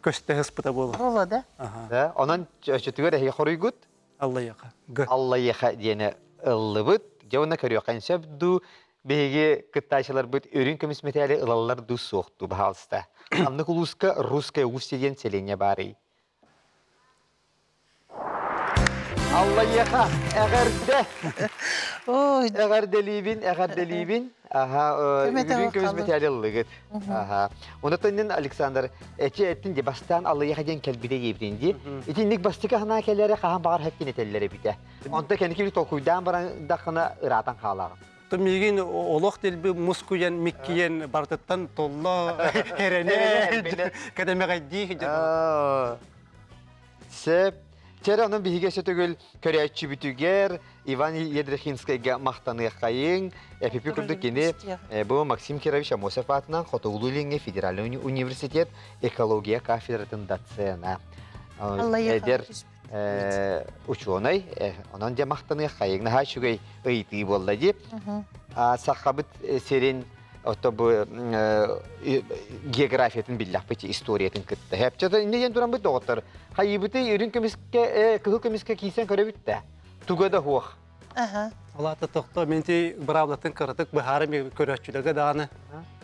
көстө сыспыта буолар. Буола да? Да, онон өчөтүгэр эһиги хоруйгут? Аллайыаха. Г. Аллайыаха диэни ыллыбыт. Дьэ уонна көрүөххэ сөп дуу, биһиги кыттааччыларбыт үрүҥ көмүс мэтээли ылаллар дуу суох дуу, баһаалыста. Ханнык улууска Русская Устье диэн сэлиэнньэ баарый? Аллайыаха, эҕэрдэ! Ой, Эҕэрдэлиибин, эҕэрдэлиибин. Аха, Көмөтө үрүҥ көмүс халын. мэтээли ыллыгыт. Аха. Онотон Александр, эчи эттин ди бастаан Аллайыаха диэн кэлбитэ диэбитин ди. Итинник бастакы санаа кэлэрэ хаһан баҕар хэккин этэллэр эбитэ. Онто кэнники толкуйдаан баран даххына ыраатан хаалаҕын. То миигин олох дэлби мускуйан, миккийэн барытыттан толло, эрэнэ, кэтэмэҕэйдии. Сөп. Чэрэ онон биһиги өссө төгүл көрөөччүбүтүгэр Иван Ядрихинскайга махтаныаххайыҥ. Эпипи курдук кини бу Максим Кирович Амосов аатынан Хотугулуу-Илиҥҥи федеральный университет экология кафедратын доцена. Эдэр учуонай. Онон дьэ махтаныаххайыҥ. Наһаа үчүгэй ыйытыы буолла дии. Сахабыт сирин Ото бу географиятын биллэхпит историятын кытта. Хэпчэ инне диэн туран бит доҕоттор. Хайыбыты үрүн көмүскэ кыһыл көмүскэ киирсэн көрөбүт да. Туга да хуох. Аха. Олата тохто менти быраабылатын кыратык быһаары көрөөччүлэргэ даҕаны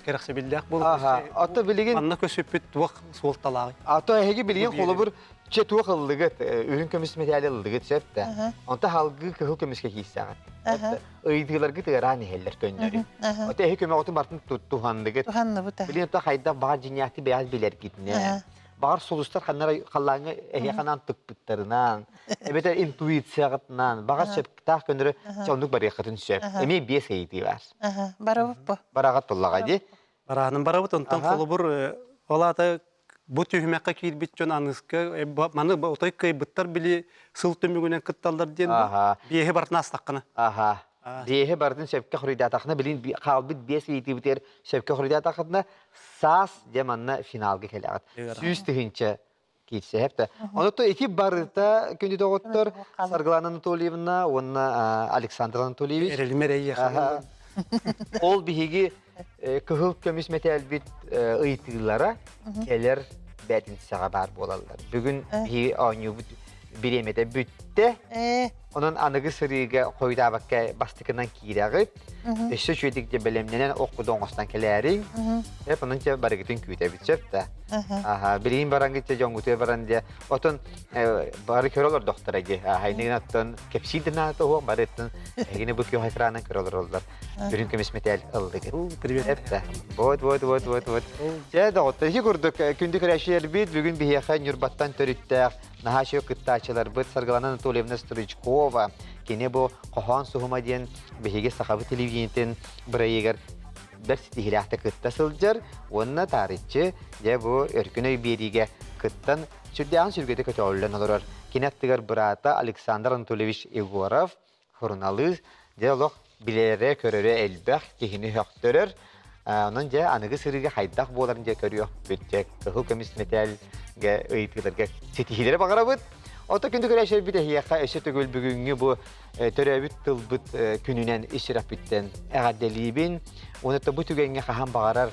кэрэхсэбиллээх буолуп. Аха. Ото билигин манна көсүппүт туох суолталааҕый? Ато эһиги билигин холобур Чэ туох ыллыгыт, үрүҥ көмүс мэтээли ыллыгыт сөп да. Онто халгыы кыһыл көмүскэ киирсэҕит. Ыйытыыларгыт ыараан иһэллэр көннөрү. Ото эһи көмөҕүтүн бартын туһанныгыт. Туһанныбыт. Билин ото хайдах баҕар дьиҥнээхтик бэйэҕит билэргитинэ. Баҕар сулустар ханнара халлааҥҥа эһиэхэ анаан тыкпыттарынан, эбэтэр интуицияҕытынан, баҕар сөптөөх көннөрү оннук барыаххытын сөп. Эмиэ биэс ыйытыы баар. Барабыт бу. Бараҕат буллаҕа дии. Бараанын барабыт, онтон холобур ол аата бу түһүмэххэ киирбит дьон аныска маны отой кыайбыттар били сыл түмүгүнэн кытталлар диэн биэһи барытын астаххына. Аха. Биэһи барытын сөпкө хоруйдаатаххына билин хаалбыт биэс ыйытыыбытыгар сөпкө хоруйдаатаххытына саас дьэ манна финалга кэлэҕит. 100 000 киирсэһэп да. Онуттан ити барыта күндү доҕоттор Саргылана Анатольевна уонна Александр Анатольевич. Эрэлимэр эйиэхэ. Ол биһиги кыһыл көмүс мэтээлбит ыйытыылара кэлэр бээтинсэҕэ баар буолаллар. Бүгүн биһиги оонньуубут бириэмэтэ бүттэ. Онон аныгы сырыыга хойутаабакка бастакынан киирэҕит. Өссө үчүгэйдик дьэ бэлэмнэнэн ох куду оҥостон кэлээриҥ. Эп онон дьэ барыгытын күүтэбит сөп да. Аха, билигин бараҥгыт дьэ дьоҥҥутугар баран дьэ отон бары көрө олордохторо дии. Хайныгын оттон кэпсиир да наада уһуох барыттан эһигини бу күөх экранын көрө олороллор. Үрүҥ көмүс мэтээл ыллыгыт. Привет. Эп Вот, вот, вот, вот, вот. Дьэ, доҕоттор, ити курдук күндү көрөөччүлэрбит бүгүн биһиэхэ Ньурбаттан төрүттээх наһаа үчүгэй кыттааччыларбыт Саргылана Анатольевна Стручкова, кини бу Хоһоон суһума диэн биһиги сахабыт телевидениетин бырайыгар бэрт ситиһиилээхтик кытта сылдьар уонна таарыччы дьэ бу өркөн өй биэриигэ кыттан сүрдээҕин сүргэтэ көтөҕүллэн олорор. Кини аттыгар быраата Александр Анатольевич Егоров, суруналыыс, дьэ олох билэрэ-көрөрө элбэх, киһини сөхтөрөр. Онон дьэ аныгы сырыыга хайдах буоларын дьэ көрүөхпүт. Дьэ кыһыл көмүс мэтээлгэ ыйытыыларга ситиһиилэри баҕарабыт. Ото күндү көрөөччүлэрбит эһиэхэ өссө төгүл бүгүҥҥү бу төрөөбүт тылбыт күнүнэн ис сүрэхпиттэн эҕэрдэлиибин. Уонна бу түгэҥҥэ хаһан баҕарар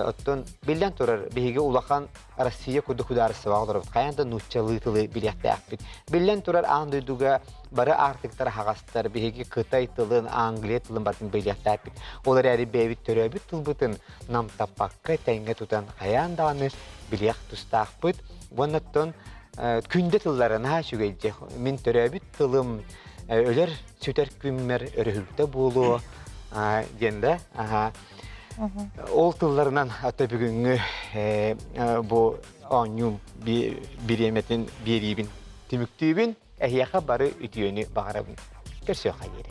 оттон биллэн турар биһиги улахан Россия курдук судаарыстыбаҕа олоробут. Хайаан да нууччалыы тылы билиэхтээхпит. Биллэн турар аан дойдуга бары аартыктар аһаҕастар. Биһиги Кытай тылын, Англия тылын барытын билиэхтээхпит. Ол эрээри бэйэбит төрөөбүт тылбытын намтаппакка тэҥҥэ тутан хайаан даҕаны билиэх тустаахпыт. Уонна оттон күндэ тыллара наһаа үчүгэй дьэ. Мин төрөөбүт тылым өлөр сүтэр күммэр өрөһүлтэ буолуо диэн да. Аха. Ол тылларынан ата бүгүҥҥү бу оонньуум бириэмэтин биэриибин түмүктүүбүн. Эһиэхэ бары үтүөнү баҕарабын. Көрсүөххэ диэри.